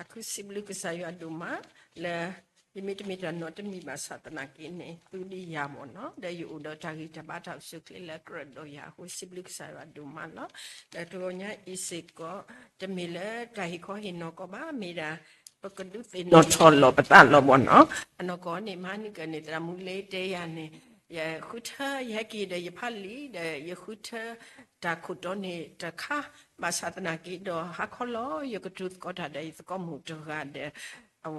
အခုစံးဘျုးကစၢ်ယွၤဒိၣ်မးလၢ ယမ့ၢ်တမ့ၢ်တၢ်နီတမံၤဘၣ်ဆၣ်သနာ်က့န့ၣ် သုဒံးယၤမ့ၢ်နီၤ, ဒီးယအိၣ်ဒီးတၢ်ဂံၢ်တၢ်ဘါတၢ်အိၣ်ဆူၣ်အိၣ်ချ့လၢအကြၢးဒီးယၤအဃိ စံးဘျုးကစၢ်ယွၤဒိၣ်မးလီၤ. ဒီးတဂီၤညါအံၤစ့ၢ်ကီး တမ့ၢ်လၢတၢ်ဟ့ၣ်ခီဟ့ၣ်နီၤကီးဘၣ်, မ့ၢ်ဒၣ် ပကဒုးသ့ၣ်နီၣ်ထီၣ်လီၤပသးလီၤမ့ၢ်နီၤ. အနီၢ်ကီၢ်န့ၣ် မဟါနံၣ်ကၢၢ်န့ၣ် သရၣ်မူလ့တဲယၤန့ၣ် ယဃုထၢ ယဟဲက့ၤဒီးယဖးလံာ် ဒီးယဃုထၢတၢ်ခိၣ်တီန့ၣ်တခါ, ဘၣ်ဆၣ်သနာ်က့ဒီး ဟါခီလီၤ ယကတိၤသကိးတၢ်ဒီးယသကိးမုၣ်တဂၤဒီး အ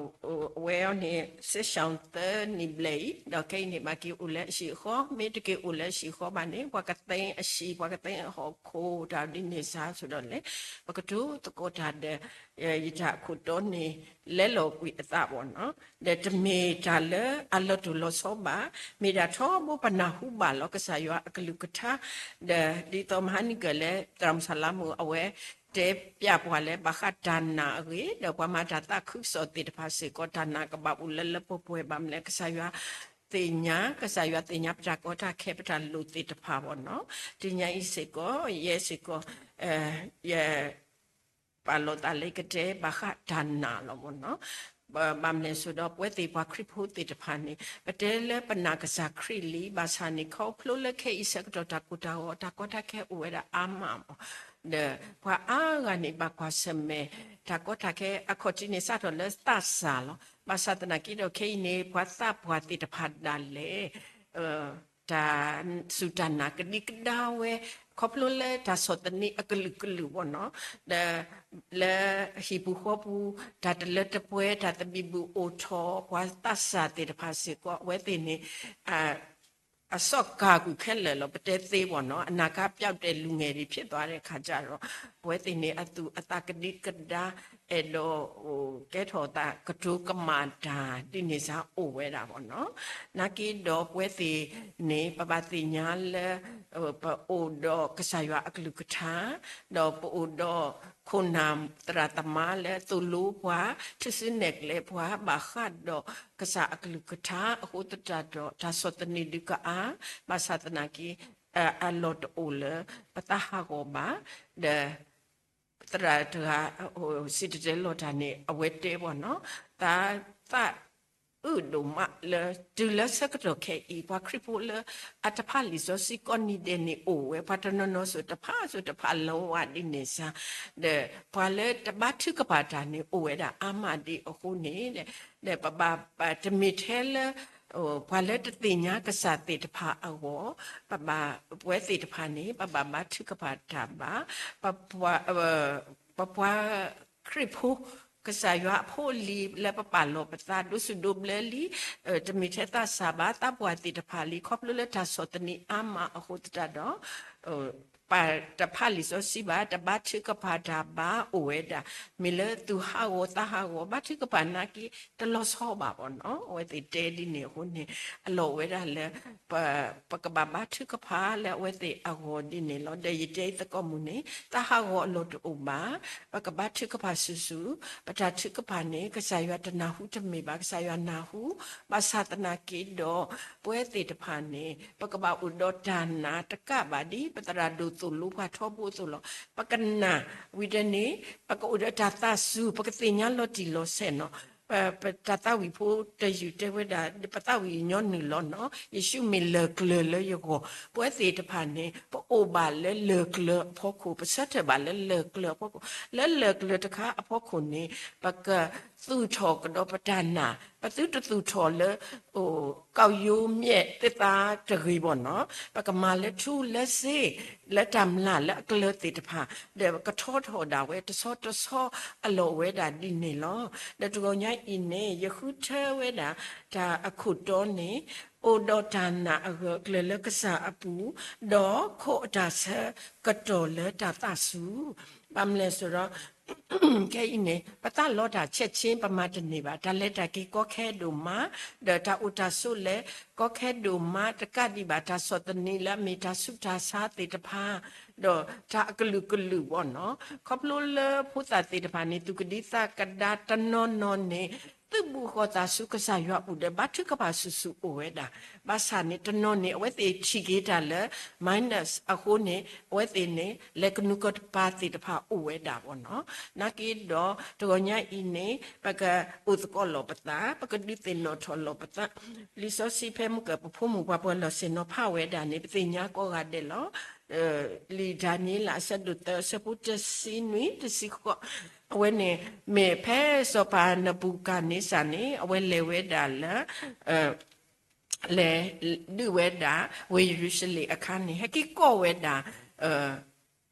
ဝဲအံၤန့ၣ် စ့ၣ်ရှၣ်သၢနံၣ်ဘျဲၣ်အံၤ ဒီးခဲအံၤန့ၣ် ဘၣ်က့ၤအိၣ်လၢအဟံၣ်အဃီ, မ့ၢ်တက့ၤအိၣ်လၢအဟံၣ်အဃီဘၣ်န့ၣ် ပှၤကသ့အဟံၣ် ပှၤကသ့အဟီၣ်ခိၣ်တၢ်ဒ်န့ၣ်စါ ဆိဒီးလဲၣ် ပကတိၤသကိးတၢ်ဒီး ယတၢ်အခိၣ်တီန့ၣ် လဲလီၤကွံာ်အသးဘၣ်နီၤ, ဒီးတမ့ၢ်တၢ်လၢအလီၤတိၢ်လီၤဆီဘၣ်, မ့ၢ်ဒၣ်ထီဘိပနၢ်ဟူဘၣ်လီၤ ကစၢ်ယွၤအကလုၢ်ကထါ, ဒီးဒ်သိးမဟါနံၣ်ကၢၢ်လၢ သရၣ်မုၣ်ဆၣ်လါမူး အဝဲတဲပျးပှၤလၢ ဘၣ်ဃးတၢ်နာ်အဂ့ၢ်, ဒီးပှၤမၤတၢ်သးခုကစီၣ်သ့ၣ်တဖၣ်စ့ၢ်ကီး တၢ်နာ်ကဘၣ်အိၣ်လၢလၢပှဲၤပှဲၤ ဘၣ်မနုၤလဲၣ် ကစၢ်ယွၤသ့ၣ်ညါ, ကစၢ်ယွၤသ့ၣ်ညါပတၢ်ကီတၢ်ခဲ ပတၢ်လိၣ်သ့ၣ်တဖၣ်ဘၣ်နီၤ, တနံၤညါအံၤစ့ၢ်ကီး ယဲစ့ၢ်ကီး ယ ပာ်လီၤသးလၢကတဲဘၣ်ဃးတၢ်နာ်လီၤမ့ၢ်နီၤ. ဘၣ်မနုၤလဲၣ်ဆိဒီး ပဝဲသ့ၣ်ပှၤခရံာ်ဖိသ့ၣ်တဖၣ်န့ၣ် ပတဲလၢပနာ်ကစၢ်ခရံာ်လံ, ဘၣ်ဆၣ်န့ၣ် ခီဖျိလၢခဲအံၤဆၢကတီၢ်တၢ်ကိၢ်တၢ်ဂီၤ တၢ်ကီတၢ်ခဲအိၣ်ဝဲဒၣ်အါမးမ့ၢ်, ဒီးပှၤအါဂၤန့ၣ် ဘၣ်ကွၢ်ဆၢၣ်မဲာ် တၢ်ကီတၢ်ခဲအခီၣ်ထံးန့ၣ် စးထီၣ်လၢသးစၢ်လီၤ. ဘၣ်ဆၣ်သနာ်က့ဒီး ခဲအံၤန့ၣ် ပှၤသးပှၢ်သ့ၣ်တဖၣ်ဒၣ်လဲာ် တၢ်စူၢ်တၢ်နာ်ကဒံကဒါဝဲ ခီဖျိလၢတၢ်ဆီၣ်သနံးအကလုာ်ကလုာ်ဘၣ်နီၤ, ဒီးလၢဟံၣ်ပူၤဃီပူၤ တၢ်တလၢတပှဲၤ တၢ်သဘံၣ်ဘုၣ်အိၣ်ထီၣ် ပှၤသးစၢ်သ့ၣ်တဖၣ်စ့ၢ်ကီး အဝဲသ့ၣ်န့ၣ် အစီၣ်ကၢ်ကွံာ်ခဲလၢာ်လီၤ ပတဲသ့ဘၣ်နီၤ, အနာ်ကါပျောက်တယ် လူငယ်တွေဖြစ်သွားတဲ့အခါကျတော့ အဝဲသ့ၣ်န့ၣ် အသူၣ်အသးကဒံကဒါ အဲၣ်ဒိး ကဲထီၣ်သးကတိၤကမၣ်တၢ် ဒ်န့ၣ်စ့ၢ်အိၣ်ဝဲဒၣ်ဘၣ်နီၤ. နာ်က့ဒီးပဝဲသ့ၣ်န့ၣ် ပဘၣ်သ့ၣ်ညါလၢ ပအိၣ်ဒီးကစၢ်ယွၤအကလုၢ်ကထါ, ဒီးပအိၣ်ဒီးခိၣ်နၢ်သရၣ်သမါလၢသိၣ်လိပှၤ ထုးစုနဲၣ်ကျဲပှၤ ဘၣ်ဃးဒီးကစၢ်အကလုၢ်ကထါအဃိသတးဒီး တၢ်ဆီၣ်သနံးဒုးကအါ, ဘၣ်ဆၣ်သနာ်က့ အလီၢ်တအိၣ်လၢပသးဟးဂီၤဘၣ်, ဒီး သရၣ်တဂၤ စံၣ်တဲၤတဲလီၤတၢ်န့ၣ် အဝဲတဲဘၣ်နီၤ, သးသးအုးဒိၣ်မးလၢ တုၤလၢဆၢကတီၢ်ခဲအံၤ ပှၤခရံာ်ဖိလၢအတဖးလံာ်စီဆှံကိးနံၤဒဲးန့ၣ်အိၣ်ဝဲ ပှၤတနီၤနီၤစိၤတဖးစိၤတဖးလီၤဝဲဒ်န့ၣ်စ့ၢ်, ဒီးပှၤလၢတဘါထုကဖၣ်တၢ်န့ၣ် အိၣ်ဝဲဒၣ်အါမးဒ်အဃိန့ၣ်, ဒီးပဘၣ်တမ့ၢ်ထဲလၢ ပှၤလၢတသ့ၣ်ညါကစၢ်သ့ၣ်တဖၣ်အဂီၢ်, ပဘၣ် ပဝဲသ့ၣ်တဖၣ်န့ၣ် ပဘၣ်ဘါထုကဖၣ်တၢ်ဘၣ်, ပပှၤ ပပှၤခရံာ်ဖိ ကစၢ်ယွၤအဖိအလံၤလၢပပာ်လီၤပသး ဒိးစူၣ်ဒိးဘျၢလံ, တမ့ၢ်ထဲသးစၢ်ဘၣ် သးပှၢ်သ့ၣ်တဖၣ်လံ ခီဖျိလၢတၢ်ဆီၣ်သနံးအါမးအဃိသတးဒီး ပတဖးလံာ်စီဆှံဘၣ် တဘါထုကဖၣ်တၢ်ဘၣ်အိၣ်ဝဲဒၣ်, မ့ၢ်လၢသူၣ်ဟးဂီၤသးဟးဂီၤ ဘါထုကဖၣ်နာ်က့ တလီၤဆီဘၣ်ဘၣ်နီၤ. အဝဲသ့ၣ်တဲဒ်န့ၣ်အဃိန့ၣ် အလီၢ်အိၣ်ဝဲဒၣ်လၢ ပကဘၣ်ဘါထုကဖၣ်လၢအဝဲသ့ၣ်အဂီၢ်ဒ်န့ၣ်လီၤ. ဒီးယတဲသကိးမုၢ်န့ၣ် သးဟးဂီၤအလီၢ်တအိၣ်ဘၣ်, ပကဘါထုကဖၣ်ဆူၣ်ဆူၣ်, ပတၢ်ထုကဖၣ်န့ၣ် ကစၢ်ယွၤတနၢ်ဟူတမ့ၢ်ဘၣ်, ကစၢ်ယွၤနၢ်ဟူ, ဘၣ်ဆၣ်သနာ်က့ဒီး ပဝဲသ့ၣ်တဖၣ်န့ၣ် ပကဘၣ်အိၣ်ဒီးတၢ်နာ်တကးဘၣ်ဒ် ပသရၣ်ဒိၣ်သိၣ်လိပှၤထီဘိအသိးလီၤ. ပကနာ်ဝံၤဒီးန့ၣ် ပကအိၣ်ဒီးတၢ်သးစူၤ ပကသ့ၣ်ညါလီၤတံၢ်လီၤဆဲးနီၤ. ပတၢ်သးဝံၣ်ဖိတယုၢ်တဲဝဲဒၣ် ပသးဝံၣ်ညီနုၢ်လီၤနီၤ. ယ့ၣ်ၡူးမ့ၢ်လၢၢ်ကျၢၤလၢယဂီၢ်, ပဝဲသ့ၣ်တဖၣ်န့ၣ် ပအိၣ်ဘၣ်လၢလၢၢ်ကျၢၤအဖီခိၣ်, ပဆၢထၢၣ်ဘၣ်လၢလၢၢ်ကျၢၤအဖီခိၣ်, လၢလၢၢ်ကျၢၤတခါအဖီခိၣ်န့ၣ် ပကသူၣ်ထီၣ်ကဒီးပတၢ်နာ်, ပသုတသူၣ်ထီၣ်လၢ ကီၢ်ယိၤမ့ၢ်သ့ၣ်သးတဂ့ၤဘၣ်နီၤ, ပကမၤလၢထူလၢစ့ လၢတၢ်မျၢ်လၢအကျၢၤသ့ၣ်တဖၣ်, ဒီးပကထီထီၣ်ဒၣ်ဝဲတဆီတဆီအလီၢ်ဝဲဒၣ်ဒ်န့ၣ်လီၤ. ဒီးတဂီၤညါအံၤန့ၣ် ယဃုထၢဝဲဒၣ် တၢ်အခိၣ်တီန့ၣ် အိၣ်ဒီးတၢ်နာ်အဂၢၢ်အကျၢၤလၢကစၢ်အပူၤ, ဒီးခိးအတၢ်ဆၢကတီၢ်လၢတၢ်သးစူၤ, ဘၣ်မနုၤလဲၣ်ဆိုတော့ ခဲအံၤန့ၣ် ပသးလီတၢ်ဆဲးဆ့ ပမၤတန့ၢ်ဘၣ်, တၢ်လဲၤတၢ်က့ၤကီခဲဒိၣ်မး, ဒီးတၢ်အိၣ်တၢ်ဆိးလဲၤကီခဲဒိၣ်မး, တကးဒံးဘၣ် တၢ်ဆီၣ်သနံးလၢအမ့ၢ်တၢ်ဆူးတၢ်ဆါသ့ၣ်တဖၣ်, ဒီးတၢ်အကလုာ်ကလုာ်ဘၣ်နီၤ, ခီဖျိလၢဖိသၣ်သ့ၣ်တဖၣ်န့ၣ် သူၣ်ကဒံသးကဒါတနီၤနီၤန့ၣ် သုးဘူးဃီၤသးဆူကစၢ်ယွၤအအိၣ်ဒီး ဘါထုကဖၣ်ဆူၣ်ဆူၣ်အိၣ်ဝဲဒၣ်. ဘၣ်ဆၣ်န့ၣ် တနီၤန့ၣ် အဝဲသ့ၣ်ထံၣ်က့ၤတၢ်လၢ minus အဃိန့ၣ် အဝဲသ့ၣ်န့ၣ် လဲၤကနူၤကပၤသ့ၣ်တဖၣ်အိၣ်ဝဲဒၣ်ဘၣ်နီၤ. နာ်က့ဒီး တဂီၤညါအံၤန့ၣ် ပကအိၣ်သကိးလိာ်ပသး, ပကဒုးသ့ၣ်နီၣ်ထီၣ်လိာ်ပသး လံာ်စီဆှံဖဲမုၢ်ကၢၢ်ပဖိမုၣ်ပှၤပၢၤလီၢ်ဆ့ၣ်နီၤဖးဝဲဒၣ်န့ၣ် ပသ့ၣ်ညါကိးဂၤဒဲးလီၤ. လံာ်ဒၤနံးယ့လးအဆၢဒိၣ်သၢ အဆၢဖိတဆံနွံ တဆံဃိး, အဝဲန့ၣ် မ့ၢ်ဖဲစီၤပၤနဘူၤခၣ်န့စၢ်န့ၣ် အဝဲလဲၤဝဲဒၣ်လၢ လဲၤဒုးဝဲဒၣ် ဝ့ၢ်ယရူၤၡလ့ၣ်အခါန့ၣ် ဟဲက့ၤကိးဝဲဒၣ်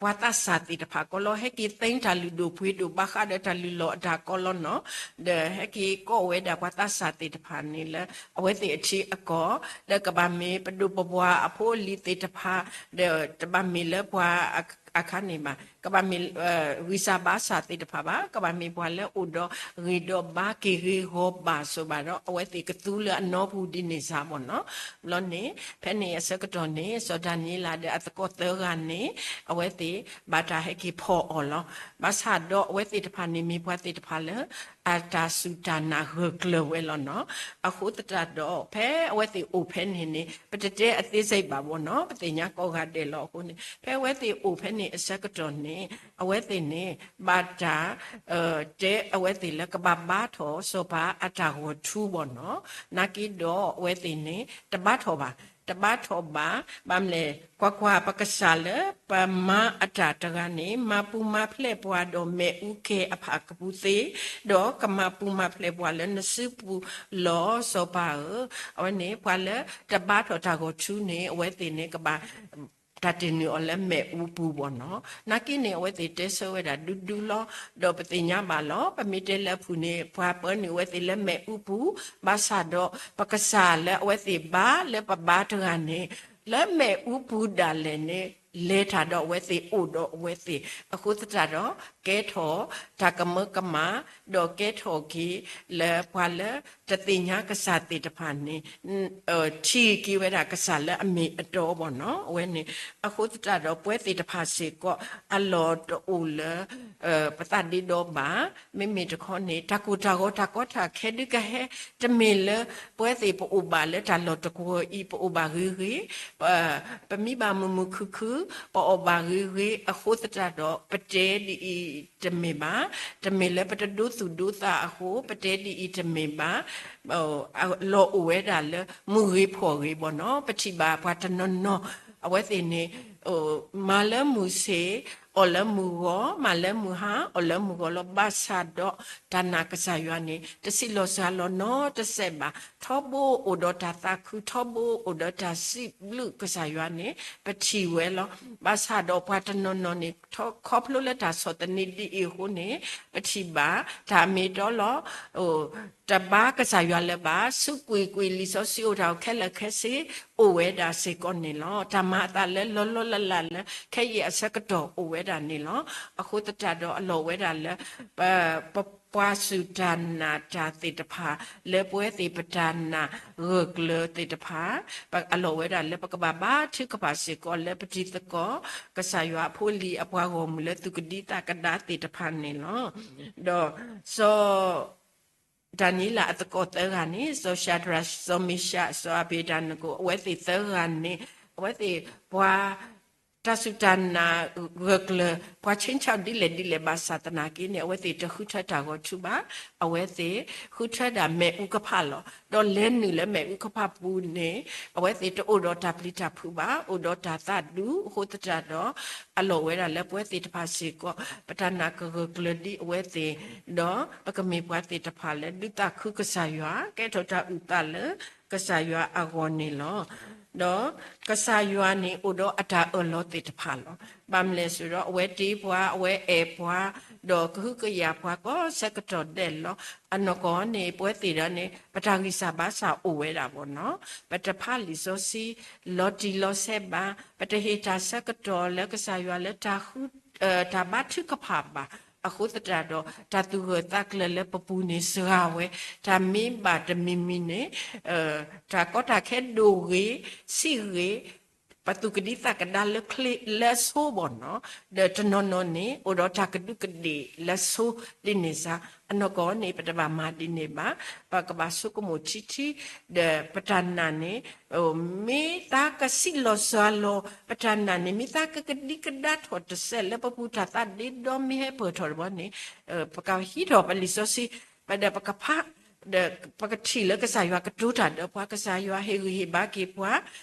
ပှၤသးစၢ်သ့ၣ်တဖၣ်ကီးလီၤ. ဟဲက့ၤသ့တၢ်လုၢ်ဒိၣ်ပှ့ၤဒိၣ်ဘၣ်ဃးဒီးတၢ်လုၢ်လီၢ်အတၢ်ကီးလီၤနီၤ. ဒီးဟဲက့ၤကိးဝဲဒၣ်ပှၤသးစၢ်သ့ၣ်တဖၣ်န့ၣ်လၢ အဝဲသ့ၣ်အထံအကီၢ် လၢကဘၣ်မ့ၢ်ပဒိၣ်ပပှၢ်အဖိအလံၤသ့ၣ်တဖၣ်, ဒီးတဘၣ်မ့ၢ်လၢပှၤအခါန့ၣ်ဘၣ်, ကဘၣ်မ့ၢ် ဂံၢ်စၢ်ဘါစၢ်သ့ၣ်တဖၣ်ဘၣ်, ကဘၣ်မ့ၢ်ပှၤလၢအိၣ်ဒီးဂ့ၤဒီးဘါက့ၤဂ့ၤဂီၤဘၣ်စိဘၣ်ဒီး အဝဲသ့ၣ်ကသူလၢအနီပူၤဒ်န့ၣ်စ့ၢ်ဘၣ်နီၤ. ဘျီန့ၣ် ဖဲန့ၣ်အဆၢကတီၢ်န့ၣ် စီၤဒၤနံးယ့လးဒီးအသကိးသၢဂၤန့ၣ် အဝဲသ့ၣ်ဘၣ်တၢ်ဟဲက့ၤဖီၣ်အီၤလီၤ. ဘၣ်ဆၣ်ဒီးအဝဲသ့ၣ်တဖၣ်န့ၣ် မ့ၢ်ပှၤသ့ၣ်တဖၣ်လၢ အတၢ်စူၢ်တၢ်နာ်ဂၢၢ်ကျၢၤဝဲလီၤနီၤ. အဃိသတးဒီး ဖဲအဝဲသ့ၣ်အိၣ်ဖဲန့ၣ်န့ၣ် ပတတဲအသေးစိတ်ဘၣ်ဘၣ်နီၤ, ပသ့ၣ်ညါကိးဂၤဒဲးလီၤ. အဃိန့ၣ် ဖဲအဝဲသ့ၣ်အိၣ်ဖဲန့ၣ်အဆၢကတီၢ်န့ၣ် အဝဲသ့ၣ်န့ၣ် ဘၣ်တၢ် တဲအဝဲသ့ၣ်လၢကဘၣ်ဘါထီၣ်စီၤပၤအတၢ်ဂီၤထူဘၣ်နီၤ. နာ်က့ဒီးအဝဲသ့ၣ်န့ၣ် တဘါထီၣ်ဘၣ်, တဘါထီၣ်ဘၣ်. ဘၣ်မနုၤလဲၣ်, ကွၢ်ကွၢ်, ပကစၢ်လၢပမၤအတၢ်တဂၤန့ၣ် မၤပူၤမၤဖျဲးပှၤဒီးမ့ၣ်အူကဲၤအဖၣ်ကပူၤသ့, ဒီးကမၤပူၤမၤဖျဲးပှၤလၢနစုပူၤလီၤ စီၤပၤဧၢ. အဝဲန့ၣ် ပှၤလၢတဘါထီၣ်တၢ်ဂီၤထူန့ၣ် အဝဲသ့ၣ်န့ၣ် ကဘၣ် တၢ်တ့ၢ်နုာ်အီၤလၢမ့ၣ်အူပူၤဘၣ်နီၤ. နာ်က့န့ၣ် အဝဲသ့ၣ်တဲဆၢဝဲဒၣ်ဒူဒူလီၤ. ဒီးပသ့ၣ်ညါဘၣ်လီၤ. ပမ့ၢ်တဲလၢအပူၤန့ၣ် ပှၤပၢနုာ်အဝဲသ့ၣ်လၢမ့ၣ်အူပူၤ, ဘၣ်ဆၣ်ဒီး ပကစၢ်လၢအဝဲသ့ၣ်ဘါလၢပဘါတဂၤန့ၣ် လၢမ့ၣ်အူပူၤဒၣ်လဲာ်န့ၣ် လဲၤတၢ်ဒီးအဝဲသ့ၣ်အိၣ်ဒီးအဝဲသ့ၣ်. အဃိသတးဒီး ကဲထီၣ်တၢ်ကမၢကမၣ်, ဒီးကဲထီၣ်က့ၤလၢပှၤလၢတသ့ၣ်ညါကစၢ်သ့ၣ်တဖၣ်န့ၣ် ထံၣ်က့ၤဝဲဒၣ်ကစၢ်လၢအမ့ၢ်အတီဘၣ်နီၤ. အဝဲန့ၣ် အဃိသတးဒီး ပဝဲသ့ၣ်တဖၣ်စ့ၢ်ကီး အလီၢ်တအိၣ်လၢ ပသးဒ့ဒီဘၣ်. မ့မ့ၢ်တခီန့ၣ် တၢ်ကိၢ်တၢ်ဂီၤတၢ်ကီတၢ်ခဲဒုးကဟဲ, တမ့ၢ်လၢ ပဝဲသ့ၣ်ပအိၣ်ဘၣ်လၢတၢ်လီၢ်တကွီၤအံၤ ပအိၣ်ဘၣ်ဂ့ၤဂ့ၤ, ပမံဘၣ်မုာ်မုာ်ခုၣ်ခုၣ်, ပအီၣ်ဘၣ်ဂ့ၤဂ့ၤ, အဃိသတးဒီး ပတဲဒ်အံၤတမ့ၢ်ဘၣ်. တမ့ၢ်လၢပတဒိသူၣ်ဒိသးအဃိ ပတဲဒ်အံၤတမ့ၢ်ဘၣ်. လီၢ်အိၣ်ဝဲဒၣ်လၢမုၢ်ဂ့ၤဖှီၣ်ဂ့ၤဘၣ်နီၤ. ပထံၣ်ဘၣ်ပှၤတနီၤနီၤ အဝဲသ့ၣ်န့ၣ် မၤလၢမုၢ်ဆ့ၣ် အီၣ်လၢမုၢ်ဂီၤ, မၤလၢမုၢ်ဟါ အီၣ်လၢမုၢ်ဂီၤလီၤ. ဘၣ်ဆၣ်ဒီး တၢ်နာ်ကစၢ်ယွၤန့ၣ် တဆံးလီၤစှၤလီၤနီတစဲးဘၣ်. ထီဘိအိၣ်ဒီးတၢ်သးခု, ထီဘိအိၣ်ဒီးတၢ်စံးဘျုးကစၢ်ယွၤန့ၣ် ပထံၣ်ဝဲလီၤ. ဘၣ်ဆၣ်ဒီးပှၤတနီၤနီၤန့ၣ် ခီဖျိလၢတၢ်ဆီၣ်သနံးဒ်အံၤအဃိန့ၣ် ပထံၣ်ဘၣ်တၢ်မ့ၢ်တီလီၤ. တဘါကစၢ်ယွၤလၢၤဘၣ်, စူးကွံာ်ကွံာ်လံာ်စီဆှံအိၣ်တၢ်အိၣ်ခဲလၢာ်ခဲဆ့ အိၣ်ဝဲဒၣ်စ့ၢ်ကီးန့ၣ်လီၤ. တၢ်မၤအသးလၢလီၤလီၤလးလးလၢ ခဲအံၤအဆၢကတီၢ်အိၣ်ဝဲဒၣ်န့ၣ်လီၤ. အဃိသတးဒီးအလီၢ်ဝဲဒၣ်လၢ ပ ပှၤစူၢ်တၢ်နာ်တၢ်သ့ၣ်တဖၣ် လၢပဝဲသ့ၣ်ပတၢ်နာ်ဂၢၢ်ကျၢၤသ့ၣ်တဖၣ် အလီၢ်ဝဲဒၣ်လၢပကဘၣ်ဘါထုကဖၣ်စ့ၢ်ကီးလၢပတံၤသကိး ကစၢ်ယွၤအဖိအလံၤအပှၤဂီၢ်မုၢ်လၢသူၣ်ကဒံသးကဒါသ့ၣ်တဖၣ်န့ၣ်လီၤ. ဒီးစီၤ ဒၤနံးယ့လးအသကိးသၢဂၤန့ၣ် စီၤၡၤဒြး, စီၤမ့ၤၡး, စီၤအဘ့းနကိၤ အဝဲသ့ၣ်သၢဂၤန့ၣ် အဝဲသ့ၣ်ပှၤ တၢ်စူၢ်တၢ်နာ်ဂၢၢ်ကျၢၤ ပှၤဆ့ဆၣ်ဒ်လဲၣ်ဒ်လဲၣ်ဘၣ်ဆၣ်သနာ်က့န့ၣ် အဝဲသ့ၣ်တဃုထၢတၢ်ဂီၤထူဘၣ်. အဝဲသ့ၣ်ဃုထၢဒၣ်မ့ၣ်အူကဖၣ်လီၤ. ဒီးလဲၤနုာ်လၢမ့ၣ်အူကဖၣ်ပူၤန့ၣ် အဝဲသ့ၣ်တအိၣ်ဒီးတၢ်ပျံၤတၢ်ဖုးဘၣ်, အိၣ်ဒီးတၢ်သးဒူ အဃိသတးဒီး အလီၢ်ဝဲဒၣ်လၢပဝဲသ့ၣ်တဖၣ်စ့ၢ်ကီး ပတၢ်နာ်ကဂၢၢ်ကျၢၤဒ်အဝဲသ့ၣ်, ဒီးပကမ့ၢ်ပှၤသ့ၣ်တဖၣ်လၢဒုးသးခုကစၢ်ယွၤ ကဲထီၣ်တၢ်အုၣ်သးလၢကစၢ်ယွၤအဂီၢ်န့ၣ်လီၤ. ဒီးကစၢ်ယွၤန့ၣ်အိၣ်ဒီးအတၢ်အၢၣ်လီၤသ့ၣ်တဖၣ်လီၤ. ဘၣ်မနုၤလဲၣ်ဆိုတော့ အဝဲတ့ပှၤ, အဝဲအဲၣ်ပှၤ, ဒီးကဟုကယာ်ပှၤကိးဆၢကတီၢ်ဒဲးလီၤ. အနီၢ်ကီၢ်န့ၣ် ပဝဲသ့ၣ်ဒီးန့ၣ် ပတၢ်ဂံၢ်စၢ်ဘါစၢ်အိၣ်ဝဲဒၣ်ဘၣ်နီၤ. ပတဖးလံာ်စီဆှံ လီၤတံၢ်လီၤဆဲးဘၣ်, ပတဟ့ၣ်တၢ်ဆၢကတီၢ်လၢကစၢ်ယွၤလၢတၢ်ဃု တၢ်ဘါထုကဖၣ်ဘၣ်. အဃိသတးဒီး တၢ်သူၣ်ဂၢၢ်သးကျၢၤလၢပပူၤန့ၣ်စှၤဝဲ, တၢ်မ့ၢ်ဘၣ်တမံၤမံၤန့ၣ် တၢ်ကီတၢ်ခဲဒိၣ်ဂ့ၤ, ဆံးဂ့ၤ, ပသူၣ်ကဒံသးကဒါလၢချ့လၢအဆိဘၣ်နီၤ, ဒီးတနီၤနီၤန့ၣ် အိၣ်ဒီးတၢ်ကဒူးကဒ့ၣ်လၢအဆိ, ဒ်န့ၣ်စ့ၢ် အနီၢ်ကီၢ်န့ၣ် ပတဘၣ်မၤဒ်န့ၣ်ဘၣ်, ပကဘၣ်ဆိကမိၣ်ထံထံ, ဒီးပတၢ်နာ်န့ၣ် မ့ၢ်သးကစံးလီၤစှၤလီၤ, ပတၢ်နာ်န့ၣ် မ့ၢ်သးကကဒံကဒါထီၣ်တစဲးလၢပပူၤတၢ်သးဒ့ဒီမ့ၢ်ဟဲပၢၢ်ထီၣ်တဘျီန့ၣ်, ပကဟံးထီၣ်ပလံာ်စီဆှံ, ပဒီးပကဖး ဒီးပကထံၣ်လၢကစၢ်ယွၤကတိၤတၢ်ဒီးပှၤ, ကစၢ်ယွၤဟ့ၣ်ဂံၢ်ဟ့ၣ်ဘါက့ၤပှၤ,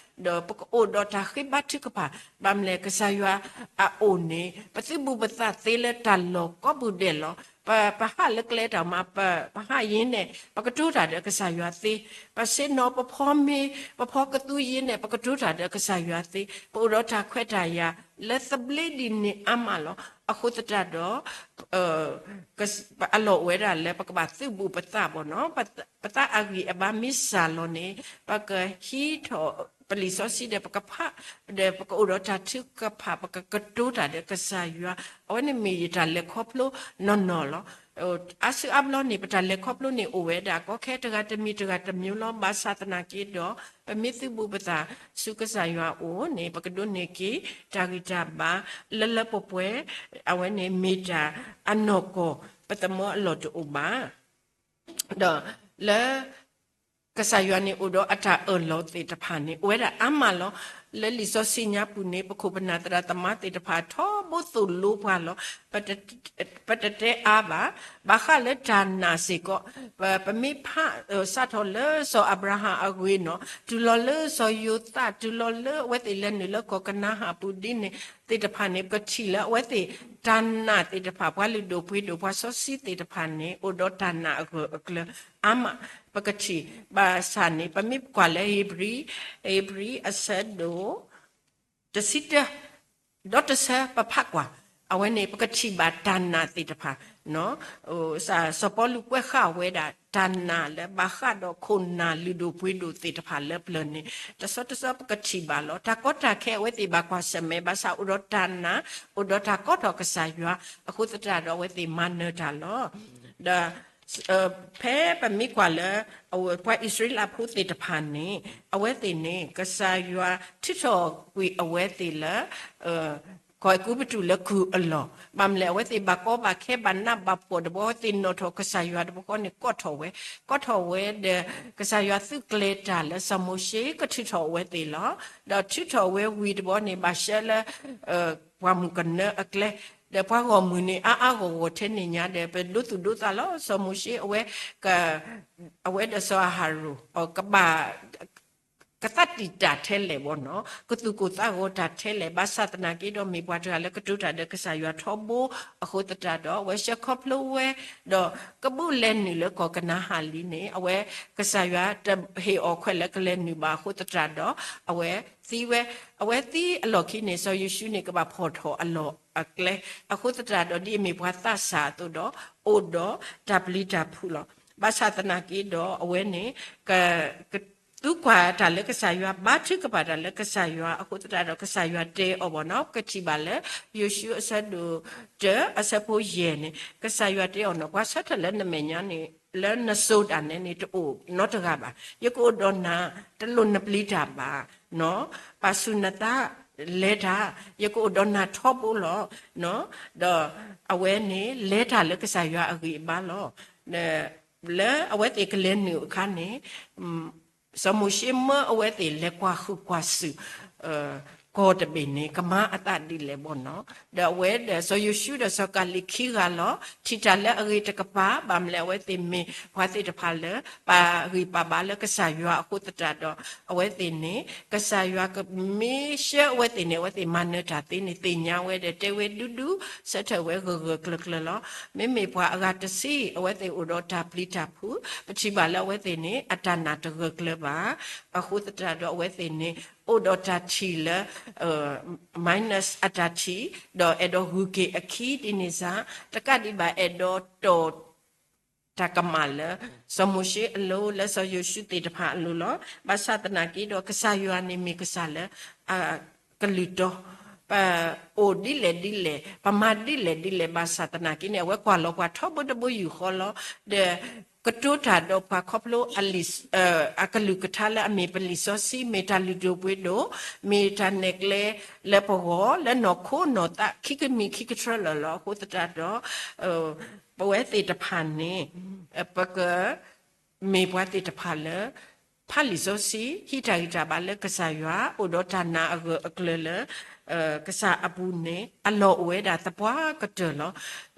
ဒီးပကအိၣ်ဒီးတၢ်ဃ့ဘါထုကဖၣ်, ဘၣ်မနုၤလဲၣ် ကစၢ်ယွၤအအိၣ်န့ၣ် ပသုးဘူးပသးသ့လၢတၢ်လီၢ်ကိးပူၤဒဲးလီၤ. ပ ပဟးလၢကျဲတၢ်မၤ, ပ ပဟးယံၤန့ၣ် ပကတိၤတၢ်ဒီးကစၢ်ယွၤသ့, ပဆ့ၣ်နီၤပဖီမ့ၤ, ပဖီကသူယံၤန့ၣ် ပကတိၤတၢ်ဒီးကစၢ်ယွၤသ့, ပအိၣ်ဒီးတၢ်ခွဲးတၢ်ယာ်လၢသဘျ့ဒ်န့ၣ်အါမးလီၤ. အဃိသတးဒီး အလီၢ်အိၣ်ဝဲဒၣ်လၢပကဘၣ်သုးဘူးပသးဘၣ်နီၤ, ပသးအဂံၢ်အဘါမ့ၢ်စှၤလီၤန့ၣ် ပကဟံးထီၣ်ပလံာ်စီဆှံဒီးပကဖး, ဒီးပကအိၣ်ဒီးတၢ်ထုကဖၣ်, ပကကတိၤတၢ်ဒီးကစၢ်ယွၤ, အဝဲန့ၣ်မ့ၢ်ယတၢ်လဲၤခီဖျိနီၢ်နီၢ်လီၤ. အါစုအါဘျီန့ၣ် ပတၢ်လဲၤခီဖျိန့ၣ်အိၣ်ဝဲဒၣ် ကီခဲတဂၤတမံၤတဂၤတမံၤလီၤ. ဘၣ်ဆၣ်သနာ်က့ဒီး ပမ့ၢ်သုးဘူးပသးဆူကစၢ်ယွၤအအိၣ်န့ၣ် ပကဒိးန့ၢ်က့ၤတၢ်ဂံၢ်တၢ်ဘါလၢလၢပှဲၤပှဲၤ, အဝဲန့ၣ်မ့ၢ်တၢ်အနီၢ်ကီၢ်, ပသမၢအလီၢ်တအိၣ်ဘၣ်. ဒီးလၢ ကစၢ်ယွၤန့ၣ်အိၣ်ဒီးအတၢ်အၢၣ်လီၤသ့ၣ်တဖၣ်န့ၣ် အိၣ်ဝဲဒၣ်အါမးလီၤ. လၢလံာ်စီဆှံညါပူၤန့ၣ် ပခိၣ်ပနၢ်သရၣ်သမါသ့ၣ်တဖၣ်ထီဘိသိၣ်လိပှၤလီၤ. ပတတဲအါဘၣ်, ဘၣ်ဃးလၢတၢ်နာ်စ့ၢ်ကီး, ပ ပမ့ၢ်ဖးစးထီၣ်လၢစီၤအၤဘြၤဟၣ်အဂ့ၢ်နီၤ, တုၤလီၤလၢစီၤယိၤသး, တုၤလီၤလၢအဝဲသ့ၣ်လဲၤနုာ်လၢကီၢ်ကနၤအၣ်ပူၤဒ်န့ၣ်သ့ၣ်တဖၣ်န့ၣ် ပကထံၣ်လၢအဝဲသ့ၣ်တၢ်နာ်သ့ၣ်တဖၣ် ပှၤလုၢ်ဒိၣ်ပှ့ၤဒိၣ်ပှၤစီဆှံသ့ၣ်တဖၣ်န့ၣ် အိၣ်ဒီးတၢ်နာ်အဂၢၢ်အကျၢၤအါမး ပကထံၣ်ဘၣ်ဆၣ်န့ၣ် ပမ့ၢ်ကွၢ်လၢဧ့ၤဘြံၤ, ဧ့ၤဘြံၤအဆၢဒိၣ် တဆံတၢ, ဒီးတဆၢပဖးကွၢ်, အဝဲန့ၣ် ပကထံၣ်ဘၣ်တၢ်နာ်သ့ၣ်တဖၣ်, စီၤပီလူးကွဲးဃာ်ဝဲဒၣ်တၢ်နာ်လၢဘၣ်ဃးဒီးခိၣ်နၢ်လုၢ်ဒိၣ်ပှ့ၤဒိၣ်သ့ၣ်တဖၣ်လၢပျၢၤန့ၣ် တဆီတဆီပကထံၣ်ဘၣ်လီၤ. တၢ်ကီတၢ်ခဲအဝဲသ့ၣ်ဘၣ်ကွၢ်ဆၢၣ်မဲာ်ဘၣ်ဆၣ်အိၣ်ဒီးတၢ်နာ်, အိၣ်ဒီးတၢ်ကီထီၣ်ကစၢ်ယွၤ, အဃိသတးဒီးအဝဲသ့ၣ်မၤနၢၤတၢ်လီၤ. ဒီး ဖဲပမ့ၢ်ကွၢ်လၢ ပှၤအံၣ်စရ့လးဖိသ့ၣ်တဖၣ်န့ၣ် အဝဲသ့ၣ်န့ၣ် ကစၢ်ယွၤထုးထီၣ်ကွံာ်အဝဲသ့ၣ်လၢ ကီၢ်အဲၤကူပတူးလၢကုၢ်အလီၢ်, ဘၣ်မနုၤလဲၣ် အဝဲသ့ၣ်ဘၣ်ကီဘၣ်ခဲဘၣ်နးဘၣ်ဖှီၣ်တဘျီ အဝဲသ့ၣ်နီၣ်ထီၣ်ကစၢ်ယွၤတဘျီဃီန့ၣ် ကိးထီၣ်ဝဲ, ကိးထီၣ်ဝဲဒီး ကစၢ်ယွၤသုးကျဲၤတၢ်လၢစီၤမိၤၡ့ကထုးထီၣ်အဝဲသ့ၣ်လီၤ. ဒီးထုးထီၣ်ဝဲဝံၤတဘျီန့ၣ် ဘၣ်ရှဲလၢ ပှၢ်မုၢ်ကနၢအကျဲ, ဒီးပှၤဂီၢ်မုၢ်န့ၣ် အါအါဂီၢ်ဂီၢ်ထဲန့ၣ်ညါဒီး ပဒိသူၣ်ဒိသးလီၤ. စီၤမိၤၡ့အဝဲ အဝဲဒီးစီၤအၤဟရိၣ် ကဘၣ် ကသးတံာ်တာ်ထဲလဲၣ်ဘၣ်နီၤ, ကသူၣ်ကိၢ်သးဂီၤတၢ်ထဲလဲၣ်, ဘၣ်ဆၣ်သနာ်က့ဒီး မ့ၢ်ပှၤတဂၤလၢကတိၤတၢ်ဒီးကစၢ်ယွၤထီဘိ, အဃိသတးဒီး အဝဲဆှၢခီဖျိဝဲ, ဒီးကဘူၣ်လဲၤနုာ်လၢကီၢ်ကနၤအၣ်လံန့ၣ် အဝဲကစၢ်ယွၤတဟ့ၣ်အီၤခွဲးလၢကလဲၤနုာ်ဘၣ်အဃိသတးဒီး အဝဲသံဝဲ, အဝဲသံအလီၢ်ခံန့ၣ် စီၤယိၤၡူန့ၣ် ကဘၣ်ဖီၣ်ထီၣ်အလီၢ်အကျဲ, အဃိသတးဒီး ဒ်အမ့ၢ်ပှၤသးစၢ်အသိးဒီး အိၣ်ဒီးတၢ်ပျံၤတၢ်ဖုးလီၤ. ဘၣ်ဆၣ်သနာ်က့ဒီး အဝဲန့ၣ် က က သူကွၢ်တၢ်လၢကစၢ်ယွၤ, ဘါထုကဖၣ်တၢ်လၢကစၢ်ယွၤအဃိသတးဒီး ကစၢ်ယွၤတဲအီၤဘၣ်နီၤ, ပကထံၣ်ဘၣ်လၢ ယိၤၡူအဆၢဒိၣ်တၢ အဆၢဖိယဲၢ်န့ၣ် ကစၢ်ယွၤတဲအီၤနီၤ, ပှၤဆၢထၢၣ်လၢနမဲာ်ညါန့ၣ် လၢနစိၤဒၣ်နဲန့ၣ် တအိၣ်နီတဂၤဘၣ်. ယကအိၣ်ဒီးနၤ, တလိၣ်နပျံၤတၢ်ဘၣ်, ပာ်ဆူၣ်နသးလဲၤတၢ်, ယကအိၣ်ဒီးနၤထီဘိလီၤ. ဒီးအဝဲန့ၣ် လဲၤတၢ်လၢကစၢ်ယွၤအဂံၢ်အဘါလီၤ. လၢအဝဲသ့ၣ်ကလဲၤနုာ်အခါန့ၣ် စီၤမိၤၡ့မၢအဝဲသ့ၣ်လဲၤကွၢ်ဃုာ်ကွၢ်စူၣ် ကီၢ်တဘ့ၣ်န့ၣ် ကမၤအသးဒ်လဲၣ်ဘၣ်နီၤ. ဒီးအဝဲဒီးစီၤယိၤၡူဒီးစီၤကၤလံးခံဂၤလီၤ. ထံၣ်တၢ်လၢအဂ့ၤတကပၤ, ဘၣ်မနုၤလဲၣ် အဝဲသ့ၣ်မ့ၢ်ပှၤသ့ၣ်တဖၣ်လၢ ပာ်ဂံၢ်ပာ်ဘါလၢကစၢ်ယွၤအဃိသတးဒီး အဝဲသ့ၣ်န့ၣ် ကစၢ်ယွၤမ့ၢ်ဆှၢအဝဲသ့ၣ်န့ၣ် အဝဲသ့ၣ်မၤနၢၤတၢ်သ့န့ၣ် သ့ၣ်ညါဝဲဒီး တဲဝဲဒူဒူ ဆၢထၢၣ်ဝဲဂၢၢ်ဂၢၢ်ကျၢၤကျၢၤလီၤ. မ့မ့ၢ်ပှၤအဂၤတဆံ အဝဲသ့ၣ်အိၣ်ဒီးတၢ်ပျံၤတၢ်ဖုး, ပထံၣ်ဘၣ်လၢအဝဲသ့ၣ်န့ၣ် အတၢ်နာ်တဂၢၢ်ကျၢၤဘၣ်. အဃိသတးဒီးအဝဲသ့ၣ်န့ၣ် အိၣ်ဒီးတၢ်ထံၣ်လၢ minus အတၢ်ထံၣ်, ဒီးအဲၣ်ဒိးဂုၤက့ၤအခံဒ်န့ၣ်စ့ၢ်, တကးဒံးဘၣ် အဲၣ်ဒိးတီၢ် တၢ်ကမၣ်လၢ စီၤမိၤၡ့အလိၤ လၢစီၤယိၤၡူသ့ၣ်တဖၣ်အလိၤလီၤ. ဘၣ်ဆၣ်သနာ်က့ဒီး ကစၢ်ယွၤန့ၣ်မ့ၢ်ကစၢ်လၢ အကလုၢ်တီ, ပအိၣ်ဒ်လဲၣ်ဒ်လဲၣ်, ပမၤဒ်လဲၣ်ဒ်လဲၣ် ဘၣ်ဆၣ်သနာ်က့န့ၣ် အဝဲကွၢ်လီၤကွၢ်ထီဘိတဘိယူၢ်ဃီလီၤ. ဒီး ကတိၤတၢ်ဒီးပှၤခီဖျိ အကလုၢ်ကထါလၢအမ့ၢ်ပလံာ်စီဆှံ, မ့ၢ်တၢ်လုၢ်ဒိၣ်ပှ့ၤဒိၣ်, မ့ၢ်တၢ်နဲၣ်ကျဲလၢပဂီၢ် လၢနီၢ်ခိနီၢ်သး ခံကမံၤခံကထြၢလၢာ်လီၤ. အဃိသတးဒီး ပဝဲသ့ၣ်တဖၣ်န့ၣ် ပက မ့ၢ်ပှၤသ့ၣ်တဖၣ်လၢ ဖးလံာ်စီဆှံ, ဟံးတၢ်ဂံၢ်တၢ်ဘါလၢကစၢ်ယွၤ, အိၣ်ဒီးတၢ်နာ်အဂၢၢ်အကျၢၤလၢ ကစၢ်အပူၤန့ၣ် အလီၢ်အိၣ်ဝဲဒၣ်သပှၢ်ကတၢၢ်လီၤ.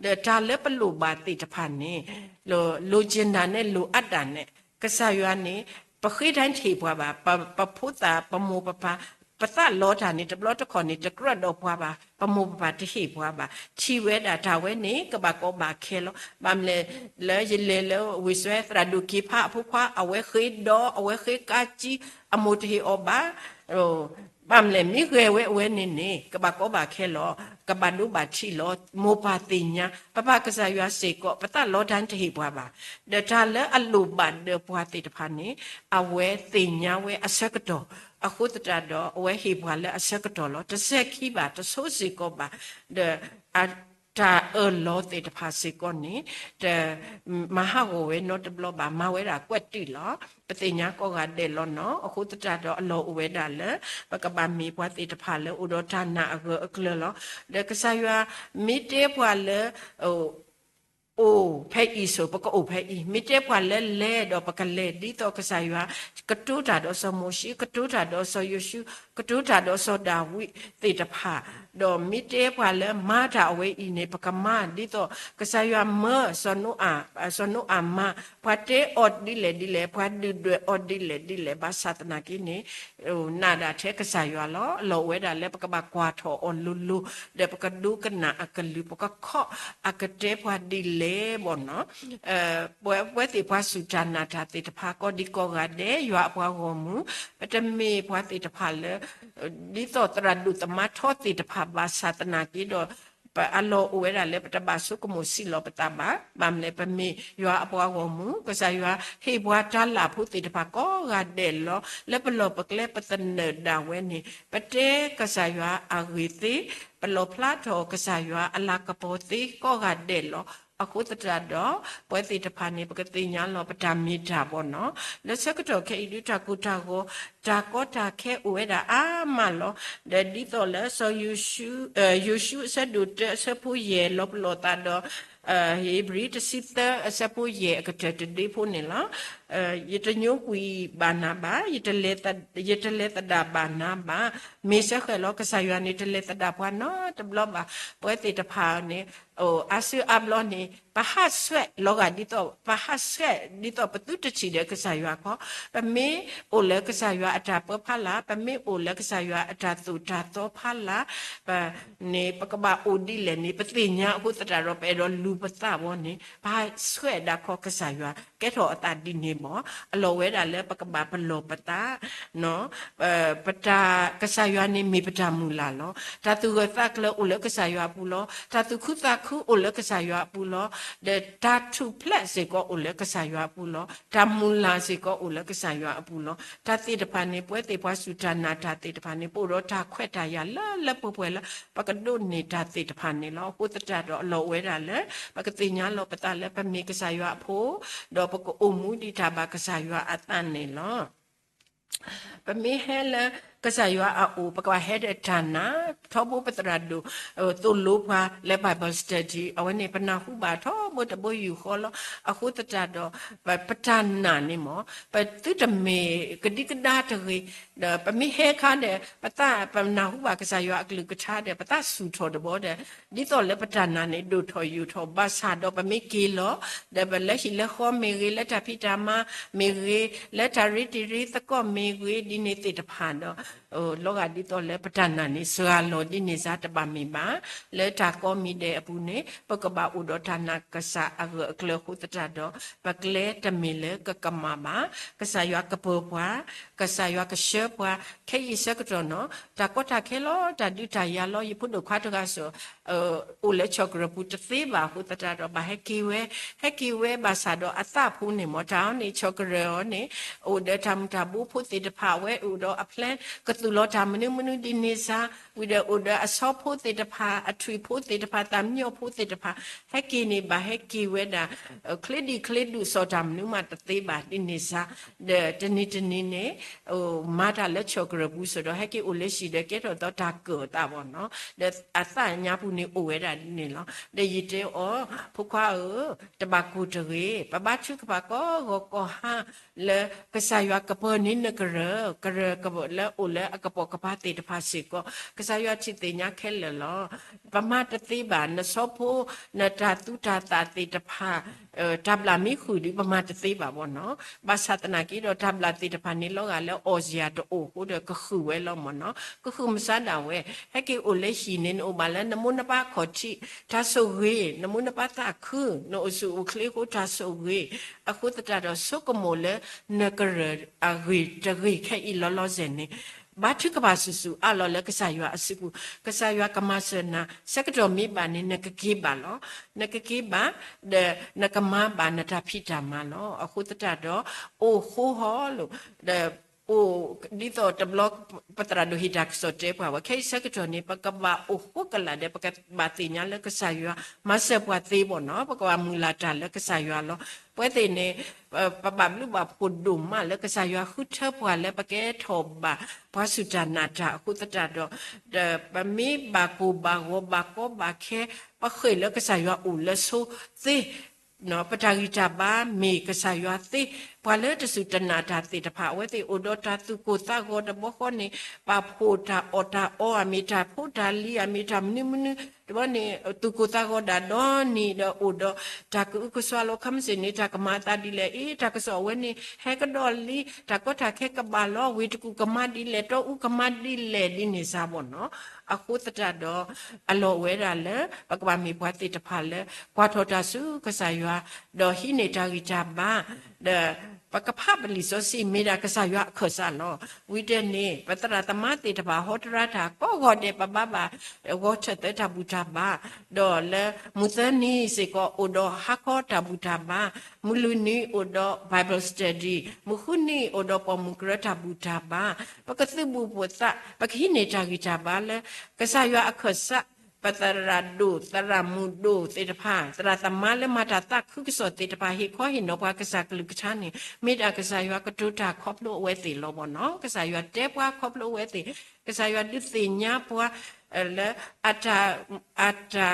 ဒီးတၢ်လၢပလိၣ်ဘၣ်သ့ၣ်တဖၣ်န့ၣ် လိၣ်က့ၤနၤနဲၣ်လိၣ်အါဒၣ်နဲၣ်, ကစၢ်ယွၤန့ၣ် ပဃ့တၢ်တဟ့ၣ်ပှၤဘၣ်, ပဖိသၣ်ပမိၢ်ပပၢ် ပသးလီတၢ်န့ၣ် တဘျီတခီၣ်န့ၣ် တကြၢးဒီးပှၤဘၣ်, ပမိၢ်ပပၢ်တဟ့ၣ်ပှၤဘၣ်, ထံၣ်ဝဲဒၣ်တၢ်ဝဲန့ၣ် ကဘၣ်ကီဘၣ်ခဲလီၤ. ဘၣ်မနုၤလဲၣ် လၢယလဲၤလၢဝ့ၢ်စွဲသရၣ်ဒိၣ်က့ၤဖးအဖိခွါ အဝဲဃ့ဒီး အဝဲဃ့ကါကံ, အမိၢ်တဟ့ၣ်အီၤဘၣ် ဘၣ်မနုၤလဲၣ် မ့ၢ်ဂဲၤဝဲအဝဲန့ၣ်န့ၣ် ကဘၣ်ကီဘၣ်ခဲလီၤ, ကဘၣ်ဒိဘၣ်ထံးလီၤ. မိၢ်ပၢ်သ့ၣ်ညါ, ပပၢ်ကစၢ်ယွၤစ့ၢ်ကီး ပသးလီတၢ်တဟ့ၣ်ပှၤဘၣ်. ဒီးတၢ်လၢအလိၣ်ဘၣ်ဒီးပှၤသ့ၣ်တဖၣ်န့ၣ် အဝဲသ့ၣ်ညါဝဲအဆၢကတီၢ်, အဃိသတးဒီး အဝဲဟ့ၣ်ပှၤလၢအဆၢကတီၢ်လီၤ. တစဲးခံဘၣ်, တဆိစ့ၢ်ကီးဘၣ်, ဒီး တၢ်အၢၣ်လီၤသ့ၣ်တဖၣ်စ့ၢ်ကီးန့ၣ် တမၤဟးဂီၤဝဲနီတဘျီဘၣ်, မၤဝဲဒၣ်ကွဲးတံၢ်လီၤ. ပသ့ၣ်ညါကိးဂၤဒဲးလီၤနီၤ. အဃိသတးဒီး အလီၢ်အိၣ်ဝဲဒၣ်လၢ ပကဘၣ်မ့ၢ်ပှၤသ့ၣ်တဖၣ်လၢအိၣ်ဒီးတၢ်နာ်အဂၢၢ်အကျၢၤလီၤ. ဒီးကစၢ်ယွၤမ့ၢ်တဲပှၤလၢ အိၣ်ဖဲအံၤဆိး ပကအိၣ်ဖဲအံၤ, မ့ၢ်တဲပှၤလၢလဲၤဒီးပကလဲၤ ဒ်သိးကစၢ်ယွၤ ကတိၤတၢ်ဒီးစီၤမိၤၡ့, ကတိၤတၢ်ဒီးစီၤယိၤၡူး, ကတိၤတၢ်ဒီးစီၤဒၤဝံးသ့ၣ်တဖၣ်, ဒီးမ့ၢ်တဲပှၤလၢမၤတၢ်အဝဲအံၤန့ၣ် ပကမၤ ဒ်သိးကစၢ်ယွၤမၢစီၤနိအၤ, စီၤနိအၤမၤ, ပှၤတဲအီၤဒ်လဲၣ်ဒ်လဲၣ်, ပှၤဒုၣ်ဒွဲၣ်အီၤဒ်လဲၣ်ဒ်လဲၣ်, ဘၣ်ဆၣ်သနာ်က့န့ၣ် နာ်ဒၣ်ထဲကစၢ်ယွၤလီၤ. အလီၢ်အိၣ်ဝဲဒၣ်လၢပကဘၣ်ကွၢ်ထီၣ်အီၤလိၤလိၤ, ဒီးပကဒိကနၣ်အကလုၢ်, ပကခီၣ်အကတဲပှၤဒ်လဲၣ်ဘၣ်နီၤ. ပဝဲသ့ၣ်ပှၤစူၢ်တၢ်နာ်တၢ်သ့ၣ်တဖၣ် ကိးဒံကိးဂၤဒဲး ယွၤအပှၤဂီၢ်မုၢ်, ပတမ့ၢ်ပှၤသ့ၣ်တဖၣ်လၢ ဒ်သိးသရၣ်ဒိၣ်သမါထီသ့ၣ်တဖၣ် ဘၣ်ဆၣ်သနာ်က့ဒီး ပအလီၢ်အိၣ်ဝဲဒၣ်လၢပတဘၣ်ဆိကမိၣ်ဆံးလီၤပသးဘၣ်. ဘၣ်မနုၤလဲၣ် ပမ့ၢ်ယွၤအပှၤဂီၢ်မုၢ်, ကစၢ်ယွၤဟ့ၣ်ပှၤတၢ်လၢ်ဖိသ့ၣ်တဖၣ်ကိးဂၤဒဲးလီၤ. လၢပလီၢ်ပကျဲပသနၢၣ်ဒၣ်ဝဲန့ၣ် ပတဲကစၢ်ယွၤအဂ့ၢ်သ့, ပလီၣ်ဖျါထီၣ်ကစၢ်ယွၤအလၤကပီၤသ့ကိးဂၤဒဲးလီၤ. အဃိသတးဒီး ပဝဲသ့ၣ်တဖၣ်န့ၣ် ပကသ့ၣ်ညါလီၤပတၢ်မ့ၢ်တၢ်ဘၣ်နီၤ. လၢဆၢကတီၢ်ခဲအံၤဒုး တၢ်ကိၢ်တၢ်ဂီၤ တၢ်ကီတၢ်ခဲအိၣ်ဝဲဒၣ်အါမးလီၤ. ဒီးဒ်သိးလၢစီၤယိၤၡူး, ယိၤၡူးအဆၢဒိၣ်တၢအဆၢဖိယဲၢ် လီၤပလိာ်သးဒီး ဧ့ၤဘြံၤတဆံသၢအဆၢဖိယဲၢ်အကတၢၢ်တဒ့ဖိန့ၣ်လီၤ. ယတညိကွံာ်ဘၣ်နၤဘၣ်, ယတလဲၤသဒၣ်ဘၣ်နၤဘၣ်. မ့ၢ်စ့ၢ်ကီးလီၤ ကစၢ်ယွၤန့ၣ် တလဲၤသဒၣ်ပှၤနီတဘျီဘၣ်. ပဝဲသ့ၣ်တဖၣ်န့ၣ် အါစုအါဘျီန့ၣ် ပဟးဆှဲးလီၤဂာ်ဒ်သိး ပဟးဆှဲးဒ်သိးပသုတထံၣ်ဒီးကစၢ်ယွၤခီ, ပမ့ၢ်အိၣ်လၢကစၢ်ယွၤအတၢ်ပၢဖးလၢ်, ပမ့ၢ်အိၣ်လၢကစၢ်ယွၤအတၢ်သိၣ်တၢ်သီဖးလၢ် ပန့ၣ် ပကဘၣ်အိၣ်ဒ်လဲၣ်န့ၣ် ပသ့ၣ်ညါအဃိသတးဒီး ပအဲၣ်ဒိးလူၤပသးဘီန့ၣ် ပဟးဆှဲးဒၣ်ခီကစၢ်ယွၤ ကဲထီၣ်အသးဒ်န့ၣ်ဘၣ်. အလီၢ်ဝဲဒၣ်လၢပကဘၣ်ပလီၢ်ပသး ပတၢ် ကစၢ်ယွၤန့ၣ်မ့ၢ်ပတၢ်မုၢ်လၢ်လီၤ. တၢ်သူၣ်ဂၢၢ်သးကျၢၤအိၣ်လၢကစၢ်ယွၤအပူၤလီၤ. တၢ်သူၣ်ခုသးခုအိၣ်လၢကစၢ်ယွၤအပူၤလီၤ. ဒီးတၢ်ထူၣ်ဖျဲးစ့ၢ်ကီးအိၣ်လၢကစၢ်ယွၤအပူၤလီၤ. တၢ်မုၢ်လၢ်စ့ၢ်ကီးအိၣ်လၢကစၢ်ယွၤအပူၤလီၤ. တၢ်သ့ၣ်တဖၣ်န့ၣ် ပဝဲသ့ၣ်ပှၤစူၢ်တၢ်နာ်တၢ်သ့ၣ်တဖၣ်န့ၣ် ပအိၣ်ဒီးတၢ်ခွဲးတၢ်ယာ်လၢလၢပှဲၤပှဲၤလၢ ပကဒိးန့ၢ်တၢ်သ့ၣ်တဖၣ်န့ၣ်လီၤ. အဃိသတးဒီးအလီၢ်အိၣ်ဝဲဒၣ်လၢ ပကသ့ၣ်ညါလီၤပသးလၢပမ့ၢ်ကစၢ်ယွၤအဖိ ဒီးပကအိၣ်မူဒံးတၢ်ဘၣ်ကစၢ်ယွၤအသးန့ၣ်လီၤ. ပမ့ၢ်ဟဲလၢကစၢ်ယွၤအအိၣ် ပကဘၣ်ဟဲဒီးတၢ်နာ် ထီဘိပသရၣ်ဒိၣ် သိၣ်လိပှၤလၢ Bible study အဝဲန့ၣ် ပနၢ်ဟူဘၣ်ထီဘိတဘိယူၢ်ဃီလီၤ. အဃိသတးဒီး ပတၢ်နာ်န့ၣ်မ့ၢ် ပသုတမ့ၢ်ကဒံကဒါတဂ့ၤ, ဒီးပမ့ၢ်ဟဲခါဒီး ပသးပနၢ်ဟူဘၣ်ကစၢ်ယွၤအကလုၢ်ကထါဒီး ပသးဆူၣ်ထီၣ်တဘီဒီး ဒ်သိးလၢပတၢ်နာ်န့ၣ် ဒိၣ်ထီၣ်ယိာ်ထီၣ်ဘၣ်ဆၣ်ဒီး ပမ့ၢ်က့ၤလီၤ ဒီးပလၢဟံၣ်လၢဃီမ့ၢ်ဂ့ၤ, လၢတၢ်ဖံးတၢ်မၤမ့ၢ်ဂ့ၤ, လၢတၢ်ရ့တံၤရ့သကိးမ့ၢ်ဂ့ၤ, ဒ်န့ၣ်သ့ၣ်တဖၣ်ဒီး လီၤဂာ်ဒ်သိးလၢပတၢ်နာ်န့ၣ် စှၤလီၤဒ်န့ၣ်စ့ၢ်တဘၣ်မ့ၢ်ဘၣ်. လၢတၢ်ကိးမံၤဒဲးအပူၤန့ၣ် ပကဘၣ်အိၣ်ဒီးတၢ်နာ်ကစၢ်အဂၢၢ်အကျၢၤအဃိသတးဒီး ပကျဲတမ့ၢ်လၢကကမၣ်ဘၣ်. ကစၢ်ယွၤကပၢၤပှၤ, ကစၢ်ယွၤကဆှၢပှၤ, ခဲအံၤဆၢကတီၢ်နီၤ တၢ်ကီတၢ်ခဲလီၤ တၢ်ဒုးတၢ်ယၤလီၤ ယဖိဒိၣ်ခွါတဂၤစ့ၢ် အိၣ်လၢဆီၣ်ကရၢၢ်ပူၤတသ့ဘၣ်အဃိသတးဒီး ဘၣ်ဟဲက့ၤဝဲ, ဟဲက့ၤဝဲဘၣ်ဆၣ်ဒီးအသးဖိန့ၣ်မ့ၢ် တၢ်အီၤန့ၣ် ဆီၣ်ကရၢၢ်အီၤန့ၣ် အိၣ်ဒီးတၢ်မုၢ်တၢ်ဘိဖိသ့ၣ်တဖၣ် အဝဲအိၣ်ဒီးအ plan က သူၣ်လီၤတၢ်မနုၤမနုၤဒ်န့ၣ်စ့ၢ်, ဝံၤဒီးအိၣ်ဒီးအဆီဖိသ့ၣ်တဖၣ်, အထွံၣ်ဖိသ့ၣ်တဖၣ်, သးမံညီဖိသ့ၣ်တဖၣ်, ဟဲက့ၤန့ၣ်ဘၣ်ဟဲက့ၤဝဲဒၣ် ချ့ဒံးချ့ဒူၣ်စီၤတၢ်မနုၤမးတသ့ဘၣ်ဒ်န့ၣ်စ့ၢ်, ဒီးတနံၤတနံၤန့ၣ် မၤတၢ်လၢဆၢၣ်ကရၢၢ်ပူၤစ့ၢ်ဒီး ဟဲက့ၤအိၣ်လၢဟံၣ်ဒီးကဲထီၣ်သီတၢ်ကၢၣ်သးဘၣ်နီၤ, ဒီးအသးညါပူၤန့ၣ်အိၣ်ဝဲဒၣ်ဒ်န့ၣ်လီၤ. ဒီးယတဲအီၤ, ဖိခွါဧၢ, တဘၣ်ကိၢ်တဂ့ၤ, ပဘါထုကဖၣ်ကိးဂီၤကိးဟါ လၢကစၢ်ယွၤကပၢၤန့ၢ်နကရၢၢ်, ကရၢၢ်ကလၢအိၣ်လၢအကပိာ်ကပၤသ့ၣ်တဖၣ်စ့ၢ်ကီး, ကစၢ်ယွၤထံၣ်သ့ၣ်ညါခဲလၢာ်လီၤ. ပမၤတသ့ဘၣ်, နဆီဖိ နတၢ်သူတၢ်သၣ်သ့ၣ်တဖၣ် တၢ်ဘျၣ်မ့ၢ်ဃုာ်ဒီး ပမၤတသ့ဘၣ်ဘၣ်နီၤ. ဘၣ်ဆၣ်သနာ်က့ဒီး တၢ်ဘျၣ်သ့ၣ်တဖၣ်န့ၣ် လီၤဂာ်လၢအီၣ်စ့ၢ်တအိၣ်အဃိဒီး ကဃုာ်ဝဲလီၤမၢ်နီၤ. ကဃုာ်မစါဒၣ်ဝဲ, ဟဲက့ၤအိၣ်လၢဟံၣ်န့ၣ် နအိၣ်ဘၣ်လၢနမိၢ်နပၢ်ခီၣ်ထံး တၢ်ဆိၣ်ဂ့ၤ, နမိၢ်နပၢ်သးခု, နအိၣ်ဆူၣ်အိၣ်ချ့အဃိတၢ်ဆိၣ်ဂ့ၤ, အဃိသတးဒီးဆိကမိၣ်လၢ နကရၢၢ်အဂ့ၢ်တဂ့ၢ်ခဲအံၤလီၤလီၤဆဲးန့ၣ်, ဘါထုကဖၣ်ဆူၣ်ဆူၣ်အါလီၤလၢကစၢ်ယွၤအစုပူၤ, ကစၢ်ယွၤကမၤစၢၤနၤ, ဆၢကတီၢ်မ့ၢ်ဘၣ်န့ၣ် နကက့ၤဘၣ်လီၤ. နကက့ၤဘၣ်, ဒီးနကမၤဘၣ်နတၢ်ဖံးတၢ်မၤလီၤ. အဃိသတးဒီး အိၣ်ဃိဟီၣ်လိာ်, ဒီး အိၣ်ဒ်သိးတဘျီ ပသရၣ်ဒိၣ်ဟ့ၣ်တၢ်ကစီၣ်တဲပှၤဝဲ, ခဲအံၤဆၢကတီၢ်န့ၣ် ပကဘၣ်အိၣ်ဃိကလာ်ဒီး ပကဘၣ်သ့ၣ်ညါလၢကစၢ်ယွၤမၤစၢၤပှၤသ့ဘၣ်နီၤ, ပကဘၣ်မုၢ်လၢ်တၢ်လၢကစၢ်ယွၤလီၤ. ပဝဲသ့ၣ်န့ၣ် ပဘၣ်ဘျုးဘၣ်ဖှိၣ်ဒိၣ်မးလၢကစၢ်ယွၤဃုထၢပှၤလၢပကဲထီၣ်ဘၣ် ပှၤစူၢ်တၢ်နာ်တၢ်အဃိသတးဒီး, ဒီးပမ့ၢ်ဘၣ်ကိၢ်ဘၣ်ဂီၤဘၣ်ကီဘၣ်ခဲ, ပဃ့ၢ်လၢကစၢ်ယွၤအိၣ်လၢဆိသ့ ပတၢ်ဂံၢ်တၢ်ဘါမ့ၢ်ကစၢ်ယွၤသ့, ပှၤလၢတစူၢ်တနာ်တၢ်သ့ၣ်တဖၣ် အဝဲသ့ၣ်အိၣ်ဒီးတၢ်သူၣ်ကိၢ်သးဂီၤတဘျီဃီန့ၣ်, ပာ်ဖှိၣ်တၢ်အီၣ်တၢ်အီ အမ့ၢ်တၢ်ဖိတၢ်လံၤ အမ့ၢ်တၢ်မနုၤမနုၤ, တဘျီန့ၣ် သူၣ်ကိၢ်သးဂီၤဒၣ်ဒီနံၤဒီးအိၣ်ဒီး တၢ်ကအုကစွါလီၤ ခမ့ၢ်စ့ၢ်န့ၣ် တၢ်ကမၤအသးဒ်လဲၣ်, အ့ တၢ်ကစီၣ်အဝဲန့ၣ် ဟဲကဒီးလံ, တၢ်ကီတၢ်ခဲကဘၣ်လီၤ, ဝ့ၢ်တကူၣ်ကမါဒ်လဲၣ်, တီအူကမါဒ်လဲၣ်ဒ်န့ၣ်စ့ၢ်ဘၣ်နီၤ. အဃိသတးဒီး အလီၢ်အိၣ်ဝဲဒၣ်လၢ ပကဘၣ်မ့ၢ်ပှၤသ့ၣ်တဖၣ်လၢ ကွၢ်ထီၣ်တၢ်ဆူကစၢ်ယွၤ, ဒီးဟံးန့ၢ်တၢ်ဂံၢ်တၢ်ဘါ, ဒီးပကဖးပလံာ်စီဆှံမ့ၢ်ဒၣ်ကစၢ်ယွၤအခၢၣ်စးလီၤ. ဝံၤတဲန့ၣ် ပသရၣ်သမါသ့ၣ်တဖၣ်ဟီတရါတၢ်ကိးဂီၤဒဲး ပဘၣ်ဘၣ်ဂီၤထၢၣ်သၢတၢ်ဘူၣ်တၢ်ဘါ, ဒီးလၢမုၢ်သၢနံၤစ့ၢ်ကီးအိၣ်ဒီးဟါခီတၢ်ဘူၣ်တၢ်ဘါ, မုၢ်လွံၢ်နံၤအိၣ်ဒီး Bible study, မုၢ်ဃုနံၤအိၣ်ဒီးပိာ်မုၣ်ကရၢတၢ်ဘူၣ်တၢ်ဘါ, ပကသုးဘူးပိာ်သး ပကဟံးန့ၢ်တၢ်ဂံၢ်တၢ်ဘါလၢ ကစၢ်ယွၤအခၢၣ်စး, ပသရၣ်ဒိၣ်သရၣ်မုၣ်ဒိၣ်သ့ၣ်တဖၣ် သရၣ်သမါလၢမၤတၢ်သးခုကစီၣ်သ့ၣ်တဖၣ် ဟ့ၣ်ခီဟ့ၣ်နီၤပှၤကစၢ်ကလုၢ်ကထါန့ၣ် မ့ၢ်ဒၣ်ကစၢ်ယွၤကတိၤတၢ်ခီဖျိအဝဲသ့ၣ်လီၤဘၣ်နီၤ. ကစၢ်ယွၤတဲပှၤခီဖျိအဝဲသ့ၣ်, ကစၢ်ယွၤဒုးသ့ၣ်ညါပှၤ လၢ အတၢ် အတၢ်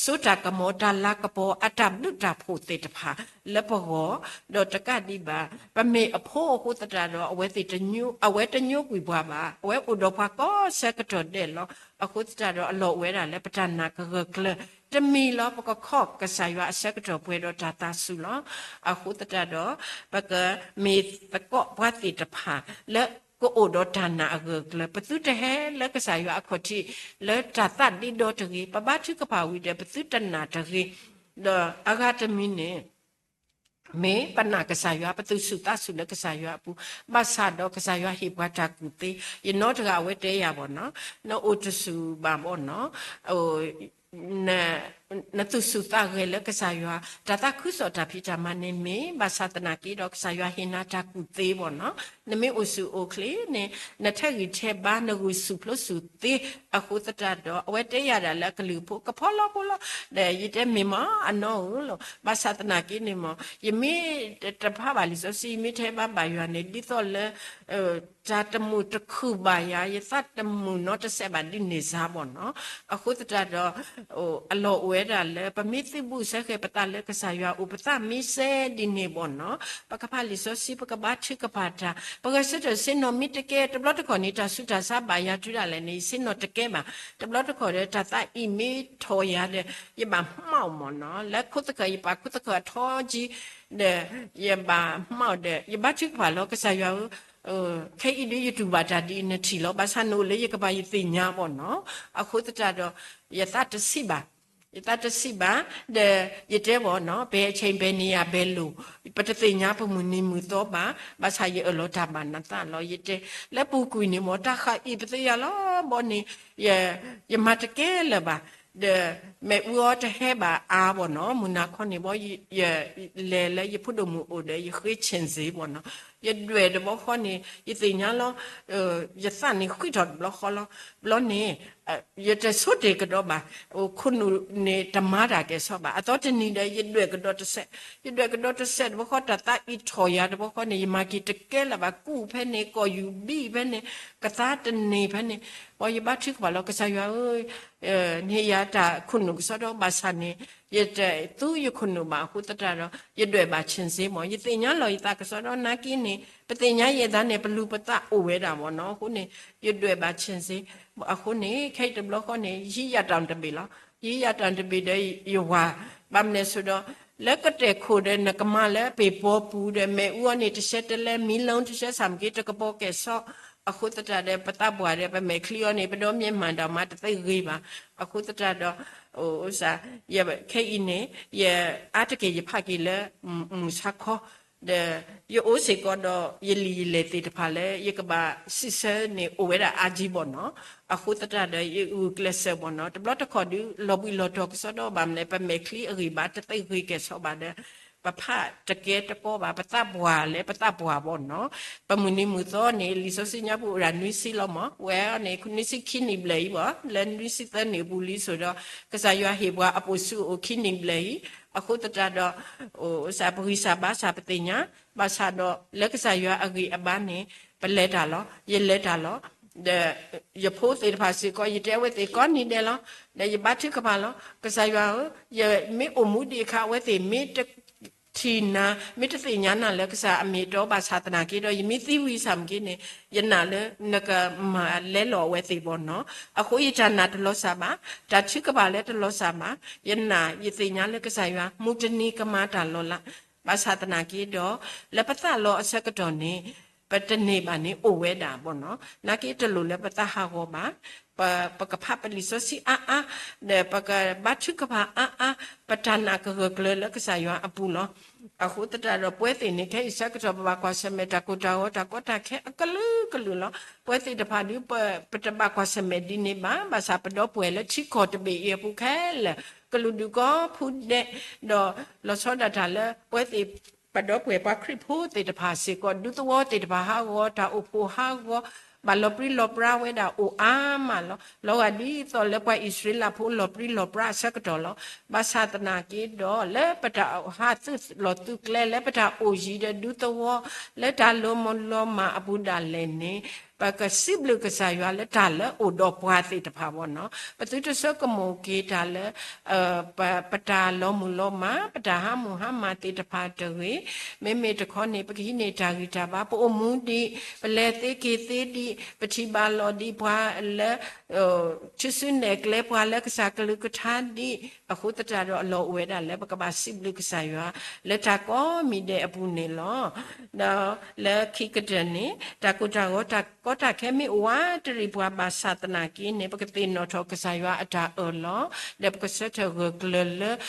စိတၢ်ကမီၤ တၢ်လၤကပီၤ အတၢ်ဘျုးတၢ်ဖှိၣ်သ့ၣ်တဖၣ်လၢပဂီၢ်, ဒီးတကးဒံးဘၣ် ပမ့ၢ်အဖိအဃိသတးဒီး အဝဲသ့ၣ်တညိ အဝဲတညိကွံာ်ပှၤဘၣ်, အဝဲအိၣ်ဒီးပှၤကိးဆၢကတီၢ်ဒဲးလီၤ. အဃိသတးဒီးအလီၢ်အိၣ်ဝဲဒၣ်လၢပတၢ်နာ်ကဂၢၢ်ကျၢၤ တမံၤလီၤ ပကခီၣ်ကစၢ်ယွၤအဆၢကတီၢ်ပှဲၤဒီးတၢ်သးစူၤလီၤ. အဃိသတးဒီး ပကမ့ၢ်သကိးပှၤသ့ၣ်တဖၣ်လၢ ကအိၣ်ဒီးတၢ်နာ်အဂၢၢ်အကျၢၤ, ပသုတဟဲလၢကစၢ်ယွၤအခီၣ်ထံး လၢတၢ်သးဒ့ဒီတဂ့ၤ, ပဘါထုကဖၣ်ဝံၤဒီး ပသုတနာ်တဂ့ၤ, ဒီးအဂၤတမံၤန့ၣ် မ့ၢ်ပနာ်ကစၢ်ယွၤ ပသူၣ်ဆူၣ်သးဆူၣ်လၢကစၢ်ယွၤအပူၤ, ဘၣ်ဆၣ်ဒီးကစၢ်ယွၤဟ့ၣ်ပှၤတၢ်ကူၣ်သ့, ယနီတဂၤအဝဲတဲယၤဘၣ်နီၤ, နအိၣ်တဆူၣ်ဘၣ်ဘၣ်နီၤ, နသူၣ်ဆူၣ်သးဂဲၤလၢကစၢ်ယွၤ တၢ်သးခုကစီၣ်တၢ်ဖံးတၢ်မၤန့ၣ်မ့ၢ်, ဘၣ်ဆၣ်သနာ်က့ဒီး ကစၢ်ယွၤဟ့ၣ်နၤတၢ်ကူၣ်သ့ဘၣ်နီၤ, နမ့ၢ်အိၣ်ဆူၣ်အိၣ်ချ့န့ၣ် နထဲဂံၢ်ထဲဘါ နဂုာ်ဆူၣ်ဖျိဆူၣ်သ့, အဃိသတးဒီး အဝဲတဲယၤဒၣ်လၢအကလုၢ်ဖိ ကဖီလီဖိလီၤ, ဒီးယတဲမ့ၢ်မး အနီၢ်ဧၢလီၤ, ဘၣ်ဆၣ်သနာ်က့န့ၣ်မး ယမ့ၢ်တဖးဘၣ်လံာ်စီဆှံ ယမ့ၢ်ထဲဘါဘၣ်ယွၤန့ၣ် ဒ်သိးလၢ တၢ်တမုာ်တခုၣ်ဘၣ်ယၤ, ယသးတမုာ်နီတစဲးဘၣ်ဒ်န့ၣ်စ့ၢ်ဘၣ်နီၤ. အဃိသတးဒီး အလီၢ်အိၣ်ဝဲဒၣ်လၢ ပမ့ၢ်သုးဘူးဆၢဃဲၤပသးလၢကစၢ်ယွၤအအိၣ် ပသးမ့ၢ်စဲဒ်န့ၣ်ဘၣ်နီၤ, ပကဖးလံာ်စီဆှံ ပကဘါထုကဖၣ်တၢ်, ပဂဲၤဆၢထၢၣ်ဆ့ၣ်နီၤမ့ၢ်တကဲ, တဘျီတခီၣ်န့ၣ် တၢ်ဆူးတၢ်ဆါဘၣ်ယၤတုၤဒၣ်လဲာ်န့ၣ် ယဆ့ၣ်နီၤတကဲဘၣ်, တဘျီတခီၣ်ဒီးတၢ်သးအံၤမ့ၢ်ထီၣ်ယၤဒီး ယဘၣ်မှံးမၢ်နီၤ, လၢခိသခၢၣ် ယပာ်ခိသခၢၣ်အထီကံ ဒီး ယဘၣ်မှံးဒီး ယဘါထုကဖၣ်လီၤ ကစၢ်ယွၤဧၢ, ခဲအံၤဒုးယတူၢ်ဘၣ်တၢ်ဒ်အံၤ နထံၣ်လီၤ, ဘၣ်ဆၣ်နအိၣ်လၢယကပၤ ယသ့ၣ်ညါဘၣ်နီၤ, အဃိသတးဒီး ယသးတဆံးဘၣ်, ယသးတဆံးဘၣ်, ဒီးယတဲဘၣ်နီၤ ဘယ်အချိန် ဘယ်နေရာ ဘယ်လို ပတသ့ၣ်ညါပမုၢ်နံၤမုၢ်သီဘၣ်, ဘၣ်ဆၣ်ယအၢၣ်လီၤတၢ်ဘၣ်နသးလီၤ, ယတဲ လၢပူၤကွံာ်န့ၣ်မ့ၢ် တၢ်ဃာ်အံၤပသ့ၣ်ညါလီၤဘီန့ၣ် ယမၤတကဲလၢၤဘၣ်, ဒီးမ့ၣ်အူအီၤတဟဲဘၣ်အါဘၣ်နီၤ, မုၢ်နၤခီန့ၣ်ဘီ ယလဲၤလၢယဖိဒိၣ်မုၣ်အိၣ်ဒီး ယဃ့ဆ့ၣ်စ့ဘၣ်နီၤ, ယဒွဲၣ်တဘျီဃီန့ၣ် ယသ့ၣ်ညါလီၤ, ယသးန့ၣ်ဃံးထီၣ်တဘျီဃီလီၤ. ဘျီန့ၣ် ယတဆိတ့ၢ်ကဒီးဘၣ်. ခိၣ်နူာ်န့ၣ်တမၤတၢ်ကဲၣ်ဆိးဘၣ်. အသီတနံၤဒီး ယဒွဲၣ်ကဒီးတစဲး, ယဒွဲၣ်ကဒီးတစဲးတဘျီဃီ တၢ်သးအံးထီၣ်ယၤတဘျီဃီန့ၣ် ယမၤက့ၤတကဲလၢၤဘၣ်. ကူၣ်ဖဲန့ၣ် ကိာ်ယူၤဘံၣ်ဖဲန့ၣ်, ကသါတန့ၢ်ဖဲန့ၣ်, ဘၣ်ယဘါထုကဖၣ်လီၤ ကစၢ်ယွၤဧၢ, န့ၢ်ယၤတၢ်ခိၣ်နူာ်ကစီဒီဘၣ်ဆၣ်န့ၣ် ယတသူယခိၣ်နူာ်ဘၣ်အဃိသတးဒီး ယဒွဲၣ်ဘၣ်ဆ့ၣ်စ့မး. ယသ့ၣ်ညါလီၤယသးကစီဒီနာ်က့န့ၣ် ပသ့ၣ်ညါယဲၢ်သးန့ၣ် ပလူၤပသးအိၣ်ဝဲဒၣ်မ့ၢ်နီၤ. အဃိန့ၣ် ယဒွဲၣ်ဘၣ်ဆ့ၣ်စ့. အဃိန့ၣ် ခဲအံၤတဘျီဃီန့ၣ် ယဟံးယၤတၢ်တဘ့ၣ်လီၤ. ယဟံးယၤတၢ်တဘ့ၣ်ဒီးယဝၤ, ဘၣ်မနုၤအဃိဒီး လၢကတဲာ်ခိၣ်ဒီး နကမၤလၢပ့ၢ်ပီပူၤဒီး မ့ၣ်အူအီၤန့ၣ် တဆဲတလဲ မံလီတဆဲ ဆၣ်မ့ၢ်က့ တကပီၤကဲၣ်ဆိး. အဃိသတးဒီး ပသးပှၢ်ဒီး ပမဲာ်ချံအီၤန့ၣ် ပဒီမ့ၢ်မၤဒီးမၤတသ့ဂ့ၤဘၣ်. အဃိသတးဒီး အိၣ်စ့ၢ် ခဲအံၤန့ၣ် ယအါတက့ၢ်ယဖးက့ၤလၢ မုၢ်ဆါခီ ဒီး ယအိၣ်စ့ၢ်ကီးဒီး ယလံာ်ယလဲၢ်သ့ၣ်တဖၣ်လၢ ယကဘၣ်စံးဆၢန့ၣ် အိၣ်ဝဲဒၣ်အါကံဘၣ်နီၤ. အဃိသတးဒီး ယဂုာ်ကျဲးစၢးဘၣ်နီၤ. တဘျီတခီၣ်ဒုး လီၤဘှံးလီၤတီၤကစီဒီဘၣ်မနုၤလဲၣ် ပမဲာ်ချံအဂံၢ်ဘါတသ့ဂ့ၤကဲၣ်ဆိးဘၣ်ဒီး ပဖးတကဲတကီဘၣ် ပသးပှၢ်လၢပသးပှၢ်ဘၣ်နီၤ. ပမုၢ်နံၤမုၢ်သီန့ၣ် လံာ်စီဆှံညါပူၤအိၣ်ဒၣ်နွံဆံလီၤမး ဝဲအံၤန့ၣ် နွံဆံခံနံၣ်ဘျဲၣ်အံၤဘၣ် လၢနွံဆံသၢနံၣ်အပူၤလံအဃိဒီး ကစၢ်ယွၤဟ့ၣ်ပှၤအပိာ်စုအိၣ်ခံနံၣ်ဘျဲၣ်အံၤ. အဃိသတးဒီး အိၣ်စ့ၢ် ပဂံၢ်စၢ်ဘါစၢ်ပသ့ၣ်ညါ ဘၣ်ဆၣ်ဒီး လၢကစၢ်ယွၤအဂံၢ်အဘါန့ၣ် ပလဲၤတၢ်လီၤ ယလဲၤတၢ်လီၤ. ဒီး ယဖိသ့ၣ်တဖၣ်စ့ၢ်ကီး ယတဲအဝဲသ့ၣ်ကိးနံၤဒဲးလီၤ. ဒီးယဘါထုကဖၣ်လီၤ ကစၢ်ယွၤဧၢ, ယမ့ၢ်အိၣ်မူဒံးအခါ အဝဲသ့ၣ်မ့ၢ်တထံၣ်နၤ မ့ၢ်တသ့ၣ်ညါနၤလၢကစၢ်အမ့ၢ်အတီဘၣ်ဆၣ်သနာ်က့ဒီး ယမ့ၢ်သံဝံၤဆၣ်မ့ၢ်က့န့ၣ် ယနာ်လၢနကမၤလဲလီၤအဝဲသ့ၣ်ဘၣ်နီၤ. အဃိယတၢ်နာ်တလီၤစၢ်ဘၣ်, တၢ်ထုကဖၣ်လၢတလီၤစၢ်ဘၣ်. ယနာ်ယသ့ၣ်ညါလၢကစၢ်ယွၤ မုၢ်တနံၤကမၤတၢ်လီၤလး ဘၣ်ဆၣ်သနာ်က့ဒီး လၢပသးလီအဆၢကတီၢ်န့ၣ် ပတန့ၢ်ဘၣ်န့ၣ်အိၣ်ဝဲဒၣ်ဘၣ်နီၤ. နာ်က့တလိၣ်လၢပသးဟးဂီၤဘၣ်, ပကဖးပလံာ်စီဆှံအါအါ, ဒီးပကဘါထုကဖၣ်အါအါ, ပတၢ်နာ်ကဂၢၢ်ကျၢၤလၢကစၢ်ယွၤအပူၤလီၤ. အဃိသတးဒီး ပဝဲသ့ၣ်န့ၣ် ခဲအံၤဆၢကတီၢ် ပဘၣ်ကွၢ်ဆၢၣ်မဲာ်တၢ်ကိၢ်တၢ်ဂီၤ တၢ်ကီတၢ်ခဲအကလုာ်ကလုာ်လီၤ. ပဝဲသ့ၣ်တဖၣ်ဒုး ပတဘၣ်ကွၢ်ဆၢၣ်မဲာ်ဒ်န့ၣ်ဘၣ်. ဘၣ်ဆၣ်ပဒီပုၢ်ဝဲၢ်လၢထံကီၢ်တဘ့ၣ်အံၤအပူၤခဲလၢာ် ကလုာ်ဒူၣ်ကိးဖုဒဲး, ဒီးလီၤဆီဒၣ်တၢ်လၢပဝဲသ့ၣ် ပဒီပုၢ်ဝဲၢ်ပှၤခရံာ်ဖိသ့ၣ်တဖၣ်စ့ၢ်ကီး ဒူသဝီသ့ၣ်တဖၣ်ဟးဂီၤ တၢ်အိၣ်ဖှိၣ်ဟးဂီၤ ဘၣ်လီၤပြံလီၤပြါဝဲဒၣ်အိၣ်အါမးလီၤ. လီၤဂာ်ဒ်သိးလၢပှၤအံၣ်စရ့လးဖိလီၤပြံလီၤပြါအဆၢကတီၢ်လီၤ. ဘၣ်ဆၣ်သနာ်က့ဒီး လၢပတၢ်ဟးသုးလီၢ်သုးကျဲ လၢပတၢ်အိၣ်ယံၤဒီးဒူသဝီ လၢတၢ်လီၤမုၢ်လီၤမၢ်အပူၤဒၣ်လဲာ်န့ၣ် ပကစံးဘျုးကစၢ်ယွၤလၢတၢ်လၢအိၣ်ဒီးပှၤသ့ၣ်တဖၣ်ဘၣ်နီၤ. ပသုတဆိကမိၣ်က့ၤတၢ်လၢ ပတၢ်လီၤမုၢ်လီၤမၢ် ပတၢ်ဟးမုၢ်ဟါမၢ်သ့ၣ်တဖၣ်တဂ့ၤ. မ့မ့ၢ်တခီန့ၣ် ပကဟံးန့ၢ်တၢ်ဂံၢ်တၢ်ဘါ ပအိၣ်မူဒံး ပလဲၤသ့က့ၤသ့ဒံး ပထံၣ်ဘၣ်လီၤဒံးပှၤလၢ ထုးစုနဲၣ်ကျဲ ပှၤလၢကစၢ်ကလုၢ်ကထါဒံး အဃိသတးဒီးအလီၢ်အိၣ်ဝဲဒၣ်လၢပကဘၣ်စံးဘျုးကစၢ်ယွၤ လၢတၢ်ကိးမံၤဒဲးအပူၤန့ၣ်လီၤ. ဒီးလၢခံကတၢၢ်န့ၣ် တၢ်ကိၢ်တၢ်ဂီၤတၢ်ကီတၢ်ခဲမ့ၢ်အိၣ်ဝးတရံးပှၤ ဘၣ်ဆၣ်သနာ်က့န့ၣ် ပကသ့ၣ်နီၣ်ထီၣ်ကစၢ်ယွၤအတၢ်အၢၣ်လီၤ ဒီးပကဆၢထၢၣ်ဂၢၢ်ကျၢၤလၢ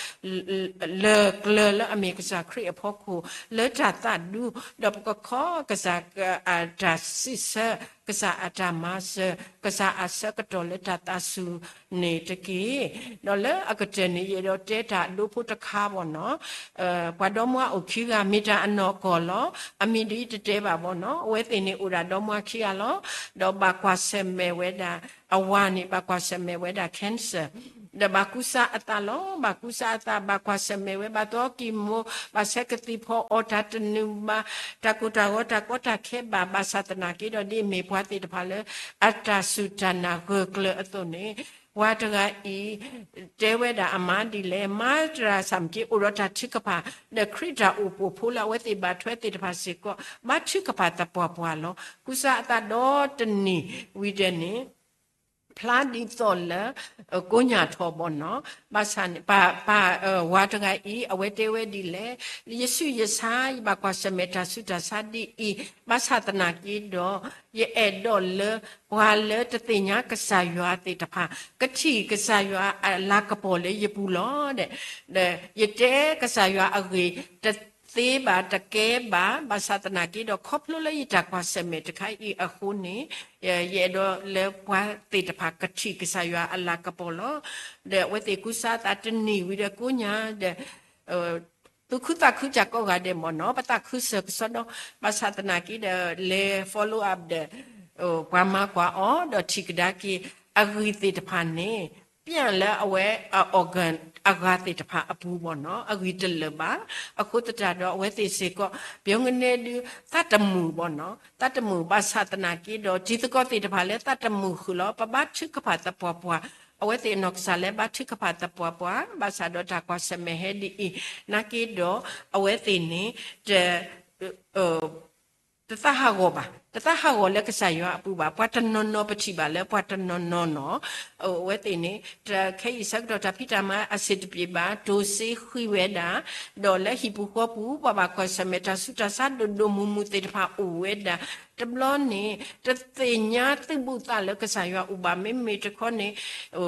လၢကျၢၤလၢအမ့ၢ်ကစၢ်ခရံာ်အဖီခိၣ် လၢတၢ်သးဒူ ဒီးပကခီကစၢ်အတၢ်စံးဆၢ ကစၢ်အတၢ်မၤစၢၤ ကစၢ်အဆၢကတီၢ်လၢတၢ်သးစူၤန့ၣ်တက့ၢ်. ဒီးလၢအကတၢၢ်န့ၣ် ယအဲၣ်ဒိးတဲတၢ်အဒိဖိတခါဘၣ်နီၤ ပှၤဒီမါအိၣ်ခံဂၤ မ့ၢ်တၢ်အနီၢ်ကီၢ်လီၤ. အမံၤဒ်တတဲဘၣ်ဘၣ်နီၤ အဝဲသ့ၣ်န့ၣ်အိၣ်ဒၣ်ဒီမါခံဂၤလီၤ. ဒီးဘၣ်ကွၢ်ဆၢၣ်မဲာ်ဝဲဒၣ် အဝၤန့ၣ် ဘၣ်ကွၢ်ဆၢၣ်မဲာ်ဝဲဒၣ် cancer ဒီးဘၣ်ကူစါအသးလီၤ. ဘၣ်ကူစါအသး ဘၣ်ကွၢ်ဆၢၣ်မဲာ်ဝဲ ဘၣ်သီကံၢ်မိၢ် ဘၣ်ဆဲးကသံၣ်ဖီအီၣ်တၢ်တနုာ်ဘၣ် တၢ်ကိၢ်တၢ်ဂီၤတၢ်ကီတၢ်ခဲဘၣ် ဘၣ်ဆၣ်သနာ်က့ဒီး ဒ်အမ့ၢ်ပှၤသ့ၣ်တဖၣ်လၢ အတၢ်စူၢ်တၢ်နာ်ဂၢၢ်ကျၢၤအသိးန့ၣ် ပှၤတဂၤအံၤ တဲဝဲဒၣ်အမါဒ်လဲၣ် မါတဂၤဆၣ်မ့ၢ်က့ အိၣ်ဒီးတၢ်ထုကဖၣ် ဒီးခရံာ်တၢ်အိၣ်ဖှိၣ်ဖိလၢအဝဲသ့ၣ်ဘၣ်ထွဲသ့ၣ်တဖၣ်စ့ၢ်ကီး ဘါထုကဖၣ်သပှၢ်ပှၢ်လီၤ. ကူစါအသးဒီတနံၤဝံၤဒီးန့ၣ် ဖျါဒ်သိးလၢ ကိညၢ်ထီၣ်ဘၣ်နီၤ ဘၣ်ဆၣ်န့ၣ် ပၢ် ပၢ် ဝၤတဂၤအံၤ အဝဲတဲဝဲဒ်လဲၣ် ယဆူးယဆါ ယဘၣ်ကွၢ်ဆၢၣ်မဲာ်တၢ်ဆူးတၢ်ဆါဒ်အံၤ ဘၣ်ဆၣ်သနာ်က့ဒီး ယအဲၣ်ဒိးလၢ ပှၤလၢတသ့ၣ်ညါကစၢ်ယွၤသ့ၣ်တဖၣ် ကထံၣ်ကစၢ်ယွၤအလၤကပီၤလၢယပူၤလီၤ. ဒီးယတဲကစၢ်ယွၤအဂ့ၢ် တသ့ဘၣ်တကဲဘၣ် ဘၣ်ဆၣ်သနာ်က့ဒီး ခီဖျိလၢယတၢ်ကွၢ်ဆၢၣ်မဲာ်တခါအံၤအဃိန့ၣ် ယအဲၣ်ဒိးလၢပှၤသ့ၣ်တဖၣ်ကထံၣ်ကစၢ်ယွၤအလၤကပီၤလီၤ. ဒီးအဝဲသ့ၣ်ကူစါအသးတနံၤဝံၤဒီးကိညၢ်ဒီး သူၣ်ခုသးခုစ့ၢ်ကီးဂၤဒဲးမ့ၢ်နီၤ, ပသးခုစၢၤကစီဒီ, ဘၣ်ဆၣ်သနာ်က့ဒီး လဲၤ follow up ဒီး ပှၤမၤကွၢ်အီၤ ဒီးထံၣ်ကဒါက့ၤ အဂံၢ်သ့ၣ်တဖၣ်န့ၣ် ပျဲလၢအဝဲအ organ အဂၤသ့ၣ်တဖၣ်အပူၤဘၣ်နီၤ, အဂံၢ်တလၢာ်ဘၣ်. အဃိသတးဒီး အဝဲသ့ၣ်စ့ၢ်ကီး ပယီၤကနဲဒုး သးတမုာ်ဘၣ်နီၤ, သးတမုာ်ဘၣ်ဆၣ်သနာ်က့ဒီး တံၤသကိးသ့ၣ်တဖၣ်လၢသးတမုာ်ဃုာ်လီၤ. ပဘါထုကဖၣ်သပှၢ်ပှၢ်, အဝဲသ့ၣ်အနီၢ်ကစၢ်လၢဘါထုကဖၣ်သပှၢ်ပှၢ်, ဘၣ်ဆၣ်ဒီးတၢ်ကွၢ်ဆၢၣ်မဲာ်ဟဲဒ်အံၤ နာ်က့ဒီး အဝဲသ့ၣ်န့ၣ် တ တသးဟးဂီၤဘၣ်, တသးဟးဂီၤလၢကစၢ်ယွၤအပူၤဘၣ်. ပှၤတနီၤနီၤပထံၣ်ဘၣ်လၢပှၤတနီၤနီၤနီၤ, အဝဲသ့ၣ်န့ၣ် တခဲအံၤဆၢကတီၢ်တၢ်ဖံးတၢ်မၤအဆင်တပြေဘၣ်, တိၢ်စ့ဃံးဝဲဒၣ်, ဒီးလၢဟံၣ်ပူၤဃီပူၤ ပှၤဘၣ်ကွၢ်ဆၢၣ်မဲာ်တၢ်ဆူးတၢ်ဆါဒိၣ်ဒိၣ်မုၢ်မုၢ်သ့ၣ်တဖၣ်အိၣ်ဝဲဒၣ်, တဘျီန့ၣ် တသ့ၣ်ညါသုးဘူးသးလၢကစၢ်ယွၤအိၣ်ဘၣ်. မ့မ့ၢ်တခီန့ၣ် အီ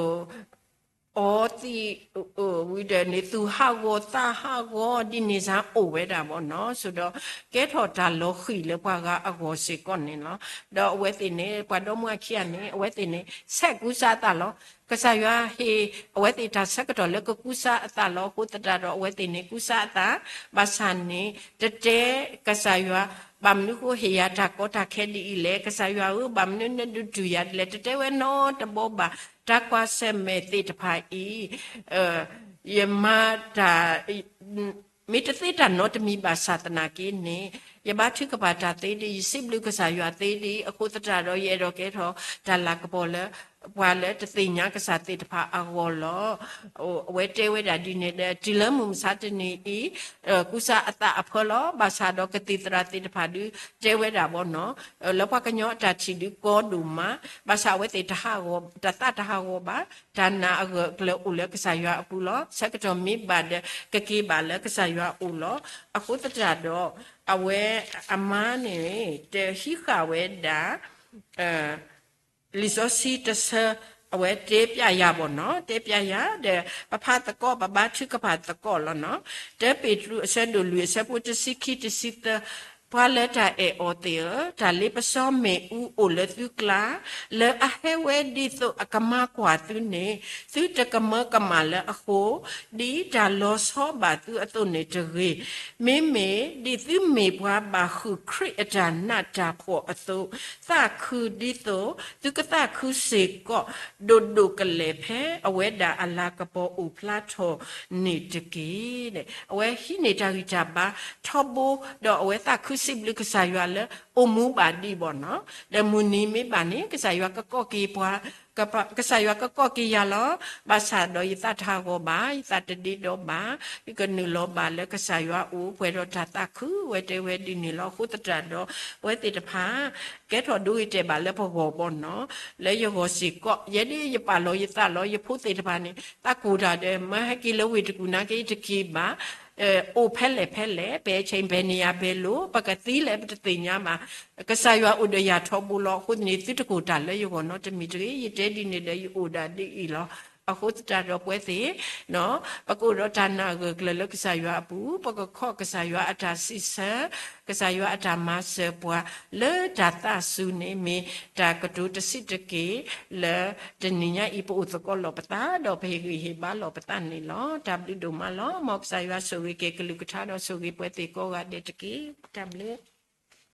သံး ဝံၤဒီးန့ၣ် သူၣ်ဟးဂီၤသးဟးဂီၤဒ်န့ၣ်စ့ၢ်အိၣ်ဝဲဒၣ်ဘၣ်နီၤ, ဆိဒီးကဲထီၣ်တၢ်လီၤဃံၤလၢပှၤဂၤအဂီၢ်စ့ၢ်ကီးန့ၣ်လီၤ. ဒီးအဝဲသ့ၣ်န့ၣ် ပှၤဒီမါအခံဂၤန့ၣ် အဝဲသ့ၣ်န့ၣ် ဆဲးကူစါအသးလီၤ. ကစၢ်ယွၤဟ့ၣ်အဝဲသ့ၣ်တၢ်ဆၢကတီၢ်လၢကကူစါအသးလီၤ. အဃိသတးဒီး အဝဲသ့ၣ်န့ၣ် ကူစါအသး, ဘၣ်ဆၣ်န့ၣ် တတဲကစၢ်ယွၤ ဘၣ်မနုၤဃိဟ့ၣ်ယၤတၢ်ကီတၢ်ခဲဒ်အံၤလဲၣ်, ကစၢ်ယွၤဧၢ ဘၣ်မနုၤနဒုးတူၢ်ယၤဒ်လဲၣ်, တတဲဝဲနီတဘီဘၣ်. တၢ်ကွၢ်ဆၢၣ်မဲာ်သ့ၣ်တဖၣ်အံၤ ယမၤတၢ် မ့ၢ်တသ့တၢ်နီတမံၤဘၣ်ဆၣ်သနာ်က့န့ၣ် ယဘါထုကဖၣ်တၢ်သ့ဒ်အံၤ, ယစံးဘျုးကစၢ်ယွၤသ့ဒ်အံၤ, အဃိသတးဒီး ယအဲၣ်ဒိးကဲထီၣ်တၢ်လၤကပီၤလၢ ပှၤလၢတသ့ၣ်ညါကစၢ်သ့ၣ်တဖၣ်အဂီၢ်လီၤ. အဝဲတဲဝဲဒၣ်ဒ်န့ၣ်ဒီး တုၤလၢမုၢ်မဆါတနံၤအံၤ ကူစါအသးအဖၢလီၤ. ဘၣ်ဆၣ်ဒီးကသံၣ်သရၣ်သ့ၣ်တဖၣ်ဒုးတဲဝဲဒၣ်ဘၣ်နီၤ, လၢပှၤကညီအတၢ်ထံၣ်ဒုးကီဒိၣ်မး, ဘၣ်ဆၣ်အဝဲသ့ၣ်တဟးဂီၤ, တသးတဟးဂီၤဘၣ်, တၢ်နာ်အဂၢၢ်အကျၢၤအိၣ်လၢကစၢ်ယွၤအပူၤလီၤ. ဆၢကတီၢ်မ့ၢ်ဘၣ်ဒီး ကက့ၤဘၣ်လၢကစၢ်ယွၤအအိၣ်လီၤ. အဃိသတးဒီး အဝဲအမါန့ၣ် တဟံးဃာ်ဝဲဒၣ် လံာ်စီဆှံတဆၢ အဝဲတဲပျဲယၤဘၣ်နီၤ, တဲပျဲယၤဒီး ပဖးသကိး ပဘါထုကဖၣ်သကိးလီၤနီၤ. တၢပ့းတရူး အဆၢဒိၣ်လွံၢ် အဆၢဖိတဆံခံ တဆံသၢ, ပှၤလၢတၢ်အဲၣ်အီၤသ့ၣ်ဧၢ, တၢ်လ့ပစီမ့ၣ်အူအိၣ်လၢသုကျါ, လၢအဟဲဝဲဒ်သိးအကမၤကွၢ်သုန့ၣ် သုတကမၢကမၣ်လၢအဃိ, ဒ်တၢ်လီၤဆီဘၣ်သုအသိးန့ၣ်တဂ့ၤ. မ့မ့ၢ်ဒ်သုမ့ၢ်ပှၤဘၣ်ဃုာ်ခရံာ်အတၢ်နးတၢ်ဖှီၣ်အသိး, သးခုဒ်သိးသုကသးခုစ့ၢ်ကီး ဒိၣ်ဒိၣ်ကလဲာ်ဖဲအဝဲဒၣ်အလၤကပီၤအိၣ်ဖျါထီၣ်န့ၣ်တက့ၢ်. အဝဲဟံးန့ၢ်တၢ်ဂံၢ်တၢ်ဘါထီဘိ, ဒီးအဝဲသးခုစံးဘျုးကစၢ်ယွၤလၢ အိၣ်မူဘၣ်ဒံးဘၣ်နီၤ, ဒီးမုၢ်နံၤမ့ၢ်ဘၣ်န့ၣ် ကစၢ်ယွၤကကိးက့ၤပှၤ ကစၢ်ယွၤကကိးက့ၤယၤလီၤ. ဘၣ်ဆၣ်ဒီးယသးတဟးဂီၤဘၣ်, ယသးတဒ့ဒီဘၣ်, ယကနုာ်လီၤဘၣ်လၢကစၢ်ယွၤအအိၣ် ပှဲၤဒီးတၢ်သးခု, အဝဲတဲဝဲဒ်န့ၣ်လီၤ. အဃိသတးဒီး ပဝဲသ့ၣ်တဖၣ် ကဲထီၣ်ဒိဂ့ၤတဲာ်ဘၣ်လၢပဂီၢ်ဘၣ်နီၤ, လၢယဂီၢ်စ့ၢ်ကီး ယဲဒၣ်ယပာ်လီၤယသးလီၤ. ယဖိသ့ၣ်တဖၣ်န့ၣ် သးကိၢ်တၢ်ဒီး မ့ၢ်ဟဲက့ၤလၢဝ့ၢ်တကူၣ်နာ်က့ ယတက့ၤဘၣ် အိၣ်ဖဲလဲၣ်ဖဲလဲၣ်, ပဲာ်ဆ့ၣ်ပဲာ်နံၣ်ယၤပဲၤလိာ်, ပကသံလဲၣ်ပတသ့ၣ်ညါဘၣ်. ကစၢ်ယွၤအိၣ်ဒီးယၤထီဘိလီၤ. အဃိန့ၣ် သုတကိၢ်တၢ်လၢယဂီၢ်နီတမံၤတဂ့ၤ. ယတဲဒ်န့ၣ်ဒီးယအိၣ်ဒၣ်ဒ်အံၤလီၤ. အဃိသတးဒီးပဝဲသ့ၣ် ပကအိၣ်ဒီးတၢ်နာ်အဂၢၢ်အကျၢၤလၢကစၢ်ယွၤအပူၤ, ပကခီၣ်ကစၢ်ယွၤအတၢ်စံးဆၢ, ကစၢ်ယွၤအတၢ်မၤစၢၤပှၤ လၢတၢ်သးစူၤန့ၣ် မ့ၢ်တၢ်ကတိၤတဆံးတက့ၢ် လၢတနံၤညါအံၤ ပအိၣ်သကိးလီၤပသး ဒီးပဟ့ၣ်ဂံၢ်ဟ့ၣ်ဘါလီၤပသးန့ၣ်လီၤ. တၢ်ဘျုးဒိၣ်မးလီၤ. မ်ကစၢ်ယွၤဆိၣ်ဂ့ၤက့ၤကလုၢ်ကထါဒီးဆိၣ်ဂ့ၤပှၤသ့ၣ်ကိးဂၤဒဲးတက့ၢ်. တၢ်ဘျုး